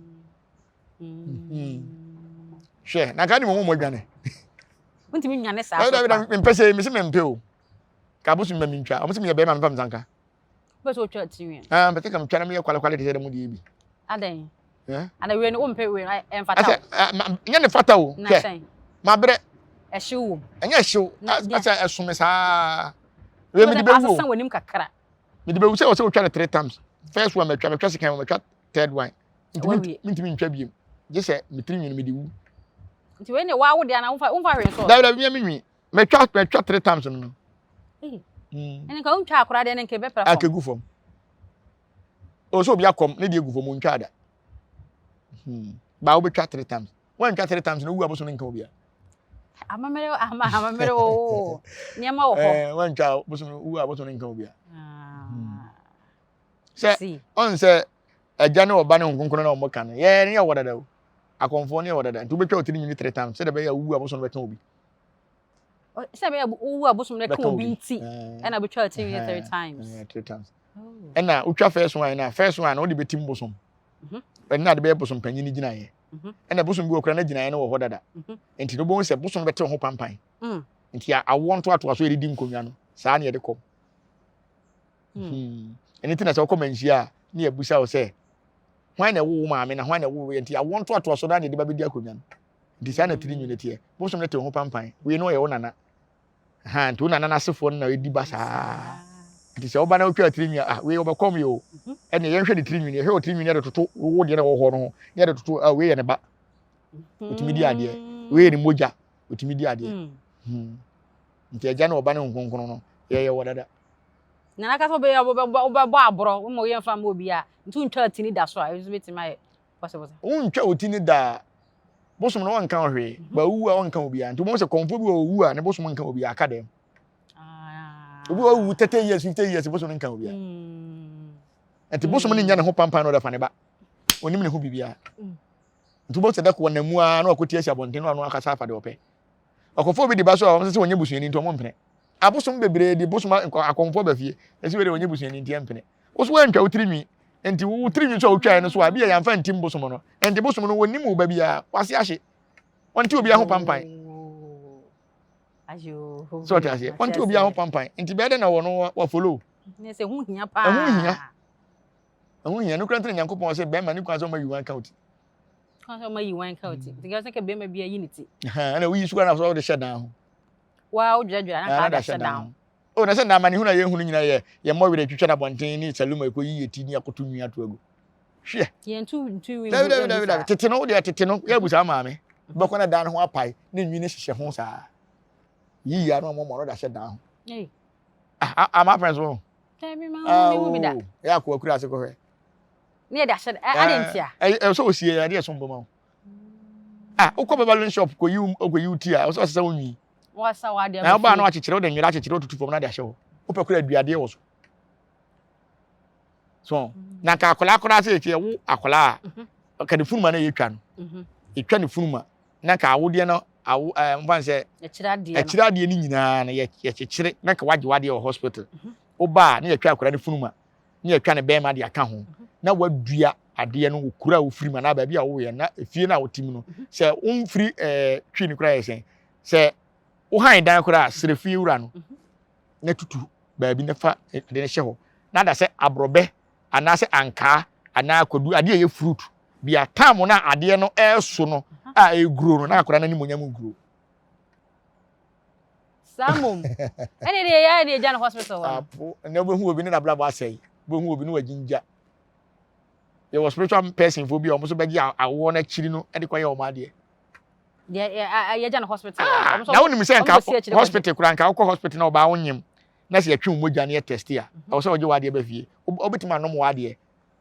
Hmm. Hwɛ, na nka nim wɔn mu adwane. Wontumi nwane saa so kwa. Mempɛ sɛ mese mempɛ o. Ka abosom ma mentwa. Wɔn sɛ meyɛ bɛrima memfa me nsa nka. Wopɛ sɛ wotwa tiri nwi? Ah, mpɛ sɛ ka metwa na meyɛ kwalekwale te sɛ dɛ mo deɛ bi. Adɛn? Ana wei no wompɛ wei no ɛmfata o. Asɛ nyɛ ne fata o. Hwɛ. Mabrɛ. Ɛhyew wom. Ɛnyɛ ɛhyew. Asɛ ɛso me saa. Wei mede bɛwu o. Asesa w'anim kakra. Mede bɛwu sɛ ɔsɛ wotwa no three times. First one matwa, matwa second one, matwa third one. Nti mentumi ntwa biem. Gye sɛ me tiri nwi no mede wu. Nti wei ne waa wo deɛ anaa womfa hwee nsɔ? Dabi dabi mea me nwi. Matwa matwa three times no no. Ɛne nka wontwa akora deɛ ne nka ɛbɛpra fam. Akegu fam. O sɛ obi akɔm ne deɛ gu fam ontwa da. Hmm. Ba wobɛtwa three times. Woantwa three times na wowu abosom no nka obia. Amammerɛ ama amammerɛ o. Nneɛma wɔ hɔ. Eh, woantwa bosom no wu abosom no nka obia. Ah. Hmm. Sɛ ɔn sɛ agya ne ɔba ne nkonkron na wɔn ka no yɛ ne yɛ wɔ dada o. Akɔmfoɔ ne yɛ wɔ dada nti wobɛtwa otiri nwini three times sɛdeɛ ɛbɛyɛ a wowu abosom no bɛka obi. Sɛ ɛbɛyɛ wowu abosom no bɛka obi nti ɛna wobɛtwa otiri nwini three times. Three times. Oh. Ɛna wotwa first one na first one na wode bɛtim bosom. Mhm. Ɛna ade bɛyɛ bosom panyin no gyinaeɛ. Mhm. Ɛna bosom bi wɔ kora na gyinaeɛ no wɔ hɔ dada. Mhm. Nti no wobɛhu sɛ bosom bɛte ho pampan. Mm. Nti awoɔ ntoatoa so yɛde di nkonnwa no saa ne yɛde kɔm. Mm. Hmm. Ɛno nti na sɛ wokɔ manhyia a ne yɛbusa wo sɛ hwan na ɛwo wo maame na hwan na ɛwo wo yɛ nti awoɔ ntoatoa so na ne yɛde ba bɛdi akonnwa no. Nti saa na tiri nwene teɛ. Bosom no te ho pampan. Wei no ɔyɛ wo nana. Ha nti wo nana n'asefoɔ no na ɛdi ba saa. Nti sɛ woba na wotwa tiri nwi a, wei ɔbɛkɔm yɛ o. Mhm. Ɛnna yɛnhwɛ ne tiri nwi no, yɛhwɛ wɔ tiri nwi no yɛde toto wo deɛ na ɛwɔ hɔ no ho, na yɛde toto a wei yɛ ne ba. Otumi di adeɛ. Mm. Wei yɛ ne mogya. Otumi di adeɛ. Mm. Hmm. Nti agya ne ɔba ne nkonkron no yɛyɛ wɔ dada. Nana kasa wobɛyɛ wobɛbɔ aborɔ woma woyɛ mfa ma obi a nti wontwa ti ne da so a ɛno nso bɛtumi ayɛ possible. Wontwa wo ti ne da a bosom no ɔnka wo hwee mhm. ba wu a ɔnka obiara nti wɔn sɛ kɔnfo bi wɔ owu a ne bosom nka obiara aka dɛm ah. obi wɔ wu 30 years 50 years bosom no nka obiara mm. nti bosom no nya ne ho pampan na ɔde fa ne ba onim ne ho biribiara mm. nti wobɛhu sɛ dɛko wɔnam mu ara na wakɔti asi abɔnten na ɔno akasa afa deɛ ɔpɛ ɔkɔfo bi de ba so a wɔn sɛ wɔnyɛ busuani nti wɔn mpene abosom bebree de bosom akɔmfoɔ ba fie ɛsi wei de wɔnyɛ busuani nti ɛmpene Wo so woantwa wo tiri nwi. Nti wo tiri nwi so a wotwae no so a, bi a yɛamfa ntim bosom no. Nti bosom no wɔnnim wo ba biara. Wase ahye. Wɔnte obiara ho pampan. So ɔte aseɛ. Wɔnte obiara ho pampan. Nti bɛyɛ dɛ na wɔn wɔ follow. Ɛho hia paa. Ɛho hia. Ɛho hia. No kura ntina Nyankopɔn sɛ bɛrima ne kwan sɛ ɔma yi wɔn ka ti. Kwan sɛ ɔma yi wɔn ka ti. Nti kɛ sɛ bɛrima bi ayi ne ti. Ɛna woyi so kora na sɛ ɔde hyɛ dan ho. Waa wodwerɛdwerɛ na ka de ahyɛ dan ho. O na sɛ na amanehunu a yɛhunu nyinaa yɛ yɛn mmɔ werɛ twitwa no abɔnten ne salum a ɛkɔyi yɛ ti ne akoto nwi ato agu. Hwɛ. Yɛntu ntu nwi Dabi dabi dabi dabi. Tete no wodeɛ tete no yɛ abu saa maame. Bɛkɔ na dan no ho apae ne nwi no hyehyɛ ho saa. Yiyi ano ɔmɔmɔ no da hyɛ dan ho. Ah, ah, my friends wo. Dabi ma wo bi da. Yɛ akɔ akura ase kɔhwɛ. Ne yɛ da hyɛ ade ntia. Ɛ ɛ sɛ osie yɛ ade ɛso mbɔ ma wo. Ah, wokɔ bɛbalon shop kɔyi kɔyi wo ti a, ɔsɛ ɔsesa wo nwi. Wasa wa de Na ɔbaa no akyekyere wode nwera akyekyere wotutu fam na de ahyɛ hɔ. Wopɛ kora aduadeɛ wɔ so. So, na nka akwadaa koraa sɛ yɛkyɛ wo akwadaa a, mhm. ka ne funuma na yɛtwa no. Mhm. Yɛtwa ne funuma na nka awodeɛ no awo ɛɛ eh, mfa sɛ ɛkyerɛ adeɛ no nyinaa no yɛkyekyere na nka wagye wadeɛ wɔ hospital. Mhm. Wobaa na yɛtwa akwadaa no funuma na yɛtwa ne bɛrima de aka ho na wadua adeɛ no wɔ kuro a wofiri mu anaa baabi a woyɛ na efie no a wote mu no sɛ womfiri ɛɛ twi no koraa yɛ sɛn sɛ wohan dan koraa srɛ fie wura no na tutu baabi na fa ade no hyɛ hɔ na ada sɛ aborɔbɛ anaasɛ ankaa anaa kwadu adeɛ a ɛyɛ fruit bia tam no a adeɛ no ɛreso no a ɛreguro no na akwadaa no animuonyam guro. Saa mmom. Ɛne deɛ yɛayɛ deɛ gya no hospital hɔ no. Apo, na wobɛhu obi ne n'abrabɔ asɛe. Wobɛhu obi ne wagyingya. Yɛwɔ spiritual person foɔ bi a wɔn nso bɛgye awoɔ no akyiri no de kɔyɛ wɔn adeɛ. Deɛ yɛgya no hospital. Ah, na wonim sɛ nka hospital koraa nka wokɔ hospital na ɔbaa wonyem na sɛ yɛtwe wo mogya no yɛ test a, mhm. ɛwɔ sɛ wɔgye w'adeɛ ba fie. Wobɛtumi anom w'adeɛ.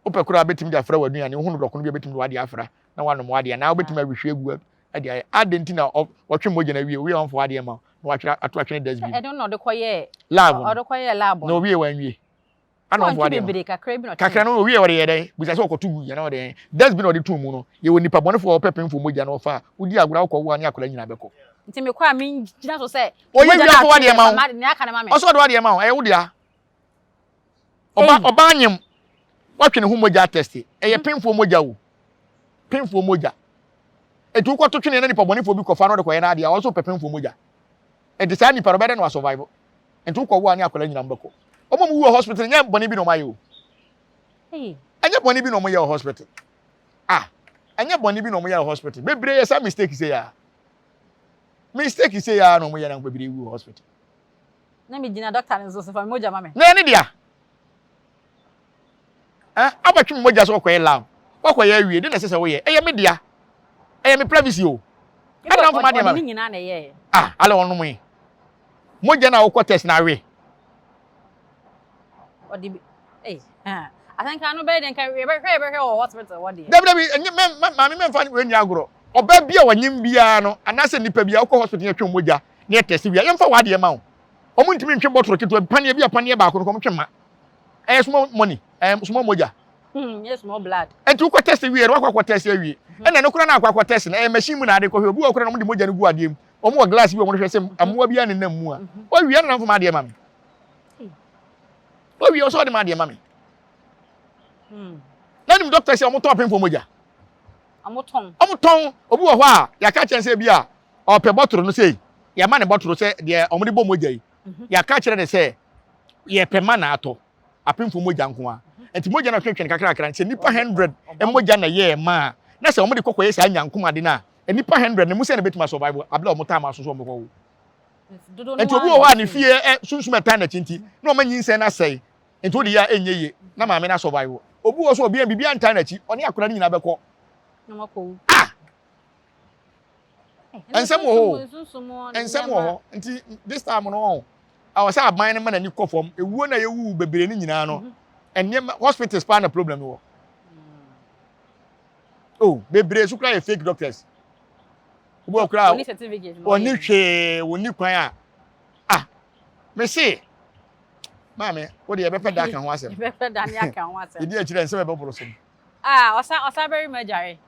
Wopɛ koraa a bɛtumi de afra w'aduane, wohunu dɔkono bi a bɛtumi de w'adeɛ afra na woanom w'adeɛ anaa wobɛtumi awehwie agu de ayɛ. Adɛn nti na wɔtwe mogya no awie, owie a wɔmfa w'adeɛ mma wo na watwerɛ ato atwene dustbin mu? Ɛno na ɔde kɔyɛɛ lab no. Ɔde kɔyɛɛ lab no. Na owie wanwie. Ana ɔmfa w'adeɛ mma. Kakra bi na ɔtwe. Kakra no owie ɔde yɛ dɛn? Bisa sɛ ɔkɔto gu anaa ɔde yɛ dɛn? Dustbin a ɔde too mu no, yɛwɔ nipa bɔnefoɔ a ɔpɛ pemfoɔ mogya na ɔfa a, wodi agorɔ a wokɔwo a ne akwadaa nyinaa bɛkɔ. Nti mekɔ a mengyina so sɛ Ɔyɛ mogya wie no ɔmfa atwe w'adeɛ deɛ ma fa wo. m'ade nea aka no ma me. Ɔsɛ ɔde w'adeɛ ma wo, ɛyɛ wo dea. Ɔba ɔbaa nyem watwe ne ho mogya atɛste ɛyɛ pemfoɔ mogya o pemfoɔ mogya eti wokɔto twene na nipa bɔnefoɔ bi kɔfa na ɔde kɔyɛ n'adeɛ a ɔnso pɛ pemfoɔ mogya eti saa nipa no ɔbɛyɛ dɛ na wasurvive nti wokɔwo a ne akwadaa nyinaa mbɛkɔ wɔn a wɔwu wɔ hospital nyɛ bɔne bi na wɔn ayɛ o ɛnyɛ bɔne bi na wɔn yɛ wɔ hospital ah ɛnyɛ bɔne bi na wɔn yɛ wɔ hospital bebree yɛ saa mistake sɛ ya mistake sɛ ya na wɔn yɛ na bebree wu wɔ hospital. Na me gyina doctor no nso so fa me mogya ma me. Na ɛne dea. Eh, abɛtwe me mogya sɛ ɔkɔyɛ lab. Wakɔyɛ awie, de na ɛsɛ sɛ woyɛ. Ɛyɛ me dea. Ɛyɛ me privacy o. Ɛna mfoma adeɛ ma me. Ɔde ne nyinaa na ɛyɛɛ. Ah, ala ɔnom yi. Mogya na wokɔ test na awe. Ɔde bi, ei, ah. Asɛnka no bɛyɛ dɛ nka yɛbɛhwɛ yɛbɛhwɛ wɔ hospital hɔ deɛ. Dabi dabi, ɛnyɛ mɛ maame mɛmfa wei nni agorɔ. Ɔbaa bi a ɔnyem biara no, anaasɛ nipa bi a wokɔ hospital na yɛtwe mogya na yɛ test wie a, yɛmfa w'adeɛ ma wo. Wɔn ntumi ntwe bottle ketewa bi, paneɛ bi a paneɛ baako no kɔ, wɔn twe ma. Ɛyɛ small money, ɛyɛ small mogya. Hmm, yɛ small blood. Nti wokɔ test wie no, wakɔ akɔ test awie. Mhm. Ɛna no koraa na akɔ akɔ test no, ɛyɛ machine mu na ade kɔhwɛ. Obi wɔ koraa na wɔn de mogya no gu adeɛ mu. Wɔn wɔ glass bi wɔn hwɛ sɛ mmoa bi anenam mu a. Mhm. Wɔwie no na mfom adeɛ ma me. Wɔwie ɔsɛ ɔde ma adeɛ ma me. Hmm. Na nim doctor sɛ wɔn tɔn apemfo mogya. Wɔn tɔn. Wɔn tɔn. Obi wɔ hɔ a yɛaka kyɛn sɛ bi a ɔpɛ bɔtoro no sei yɛma ne bɔtoro sɛ deɛ wɔde bɔ mogya yi mhm. yɛaka kyerɛ ne sɛ yɛpɛ ma na atɔ apemfo mogya nko a nti mogya no twetwe no kakrakra sɛ nipa hundred mogya na ɛyɛ ɛma a na sɛ wɔde kɔkɔyɛ saa nyankom ade no a nipa hundred ne mu sɛ na ebɛtumi asurvive abere a wɔn taama so so wɔn kɔ wo nti obi wɔ hɔ a ne fie ɛ sunsum ɛtan n'akyi nti na wɔn anyinsɛn n'asɛe nti o de yɛ a ɛnyɛ yie na maame no asurvive obi wɔ so obi yɛn biribi antan n'akyi ɔne akora no nyinaa bɛkɔ ah nsɛm wɔ hɔ nsɛm wɔ hɔ nti this time no wɔn awɔ sɛ aban no ma n'ani kɔ fam ewuo na yɛwu bebree no nyinaa no mhm. nneɛma hospitals paa na problem wɔ oh bebree so kura yɛ fake doctors obi wɔ kura wɔn hwee wɔn ni kwan a ah mese maame wo de yɛbɛpɛ da aka ho asɛm yɛbɛpɛ da ne aka ho asɛm yɛdi akyirɛ nsɛm ɛbɛboro so Ah, ɔsa ɔsa barima agyare.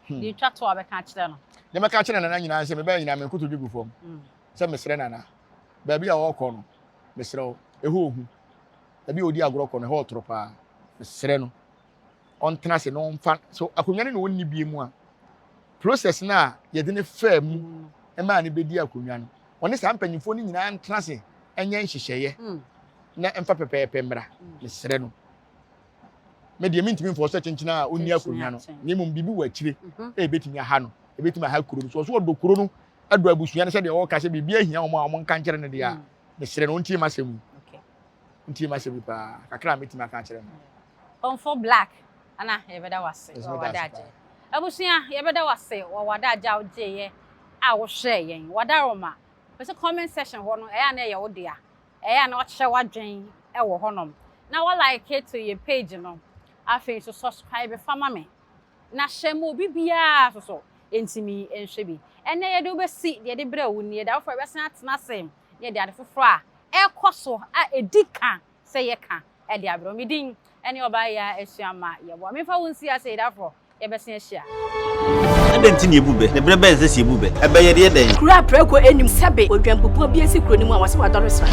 Hmm. Deɛ twa to a bɛka akyerɛ no. Deɛ mɛka akyerɛ nana nyinaa sɛ mebɛyɛ nyinaa me nkotodwe gu fam. Hmm. Sɛ mesrɛ nana. Baabi a ɔrekɔ no, mesrɛ wo, ɛhɔ ohu. Baabi a ɔdi agorɔ kɔ no, ɛhɔ ɔtoro paa. Mesrɛ no, ɔntena ase na ɔmfa so akonnwa no na ɔnni bie mu a process no a yɛde ne faa mu hmm. maa no bɛdi akonnwa no, ɔne saa mpanyinfoɔ no nyinaa ntena ase nyɛ nhyehyɛeɛ hmm. na ɛmfa pɛpɛɛpɛ mmra. Mesrɛ no. Me deɛ mentumi mfɔ sɛ kyenkyena a ɔnni akonnwa no na mmom biribi wɔ akyire mhm. a ɛbɛtumi aha no ɛbɛtumi aha kuro no so ɔso ɔdɔ kuro no adɔ abusua no sɛdeɛ ɔka sɛ biribi ahia wɔn a wɔn nka nkyerɛ no deɛ a mm. mesrɛ no ɔntie m'asɛm yi ɔntie m'asɛm yi paa kakra a mɛtumi aka akyerɛ no. Ɔmfo Black ana yɛbɛda wase wɔ wadagye abusua yɛbɛda wase wɔ wadagye a wogyeeɛ a wohwɛɛ yɛn wadaroma pɛ sɛ comment section hɔ no ɛyɛ a na ɛyɛ wo dea Ɛyɛ a na wakyerɛ w'adwen wɔ hɔnom na wa like to yɛ page no afei nso subscribe fa ma me na hyɛ ma obi biara nso so ntumi nhwɛ bi. Ɛnnɛ yɛde wo bɛsi deɛ yɛde brɛ wo nie, da foforɔ yɛbɛsan atena ase na yɛde ade foforɔ a ɛrekɔ so a ɛdi ka sɛ yɛka de abrɛ wo. Me din ne Ɔbaa Yaa Asuama Yeboah. Memfa wo nsi ase, da foforɔ yɛbɛsen ahyia. Adɛn nti na yɛbu bɛ? Na berɛ bɛn na ɛsɛ sɛ yɛbu bɛ? Ɛbɛ yɛ deɛ dɛn? Kuro a prako nnim sɛbe odwanpupuo bi asi kuro no mu a wɔse wadɔre sra.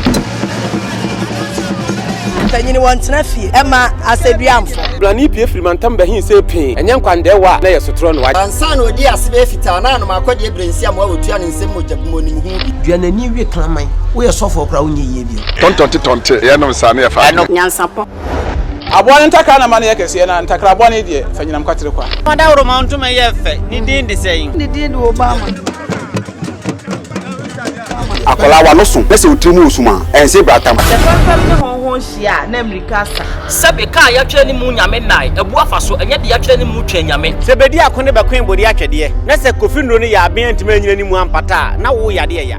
Mpanyini wɔntena fie ɛma asɛduamfo. Blani pue firi mantam bɛhe see pee, ɛnyɛ nkwandɛɛwa a na ɛyɛ sotorɔ no. Ansa na ɔdii ase bɛyɛ fitaa na anom akɔdeɛ berɛ nsi amoa wɔtua ne nsam mogya bu mu ɔnim ho bi. Dua n'ani we kraman. Woyɛ sɔfoɔ koraa wonyɛ yie bio. Tɔntɔnte tɔnte yɛnom saa ne yɛfa adwene. Nyansapɔ. Aboa no ntakra na ma no yɛ kɛseɛ, na ntakra bɔne deɛ, fa nyinam kwatere kwa. Ɔdawuroma ntoma yɛ fɛ, ne din de sɛn? Ne din de Obama. Akwadaa w'ano so na sɛ wo tiri mu wɔ sum a, ɛnse bratam. Sɛ fɛmfɛm ne hɔnhɔn hyia a, na mmirika asa. Sɛbe ka a yɛatwerɛ ne mu Nyame nnae, abu afa so, ɛnyɛ deɛ yɛatwerɛ ne mu Twɛn Nyame. Sɛ bedi ako ne bɛkoe bode atwɛdeɛ, na sɛ Kofi nnuro no yɛ aben antumi anyina ne mu ampata a, na wo yadeɛ ya.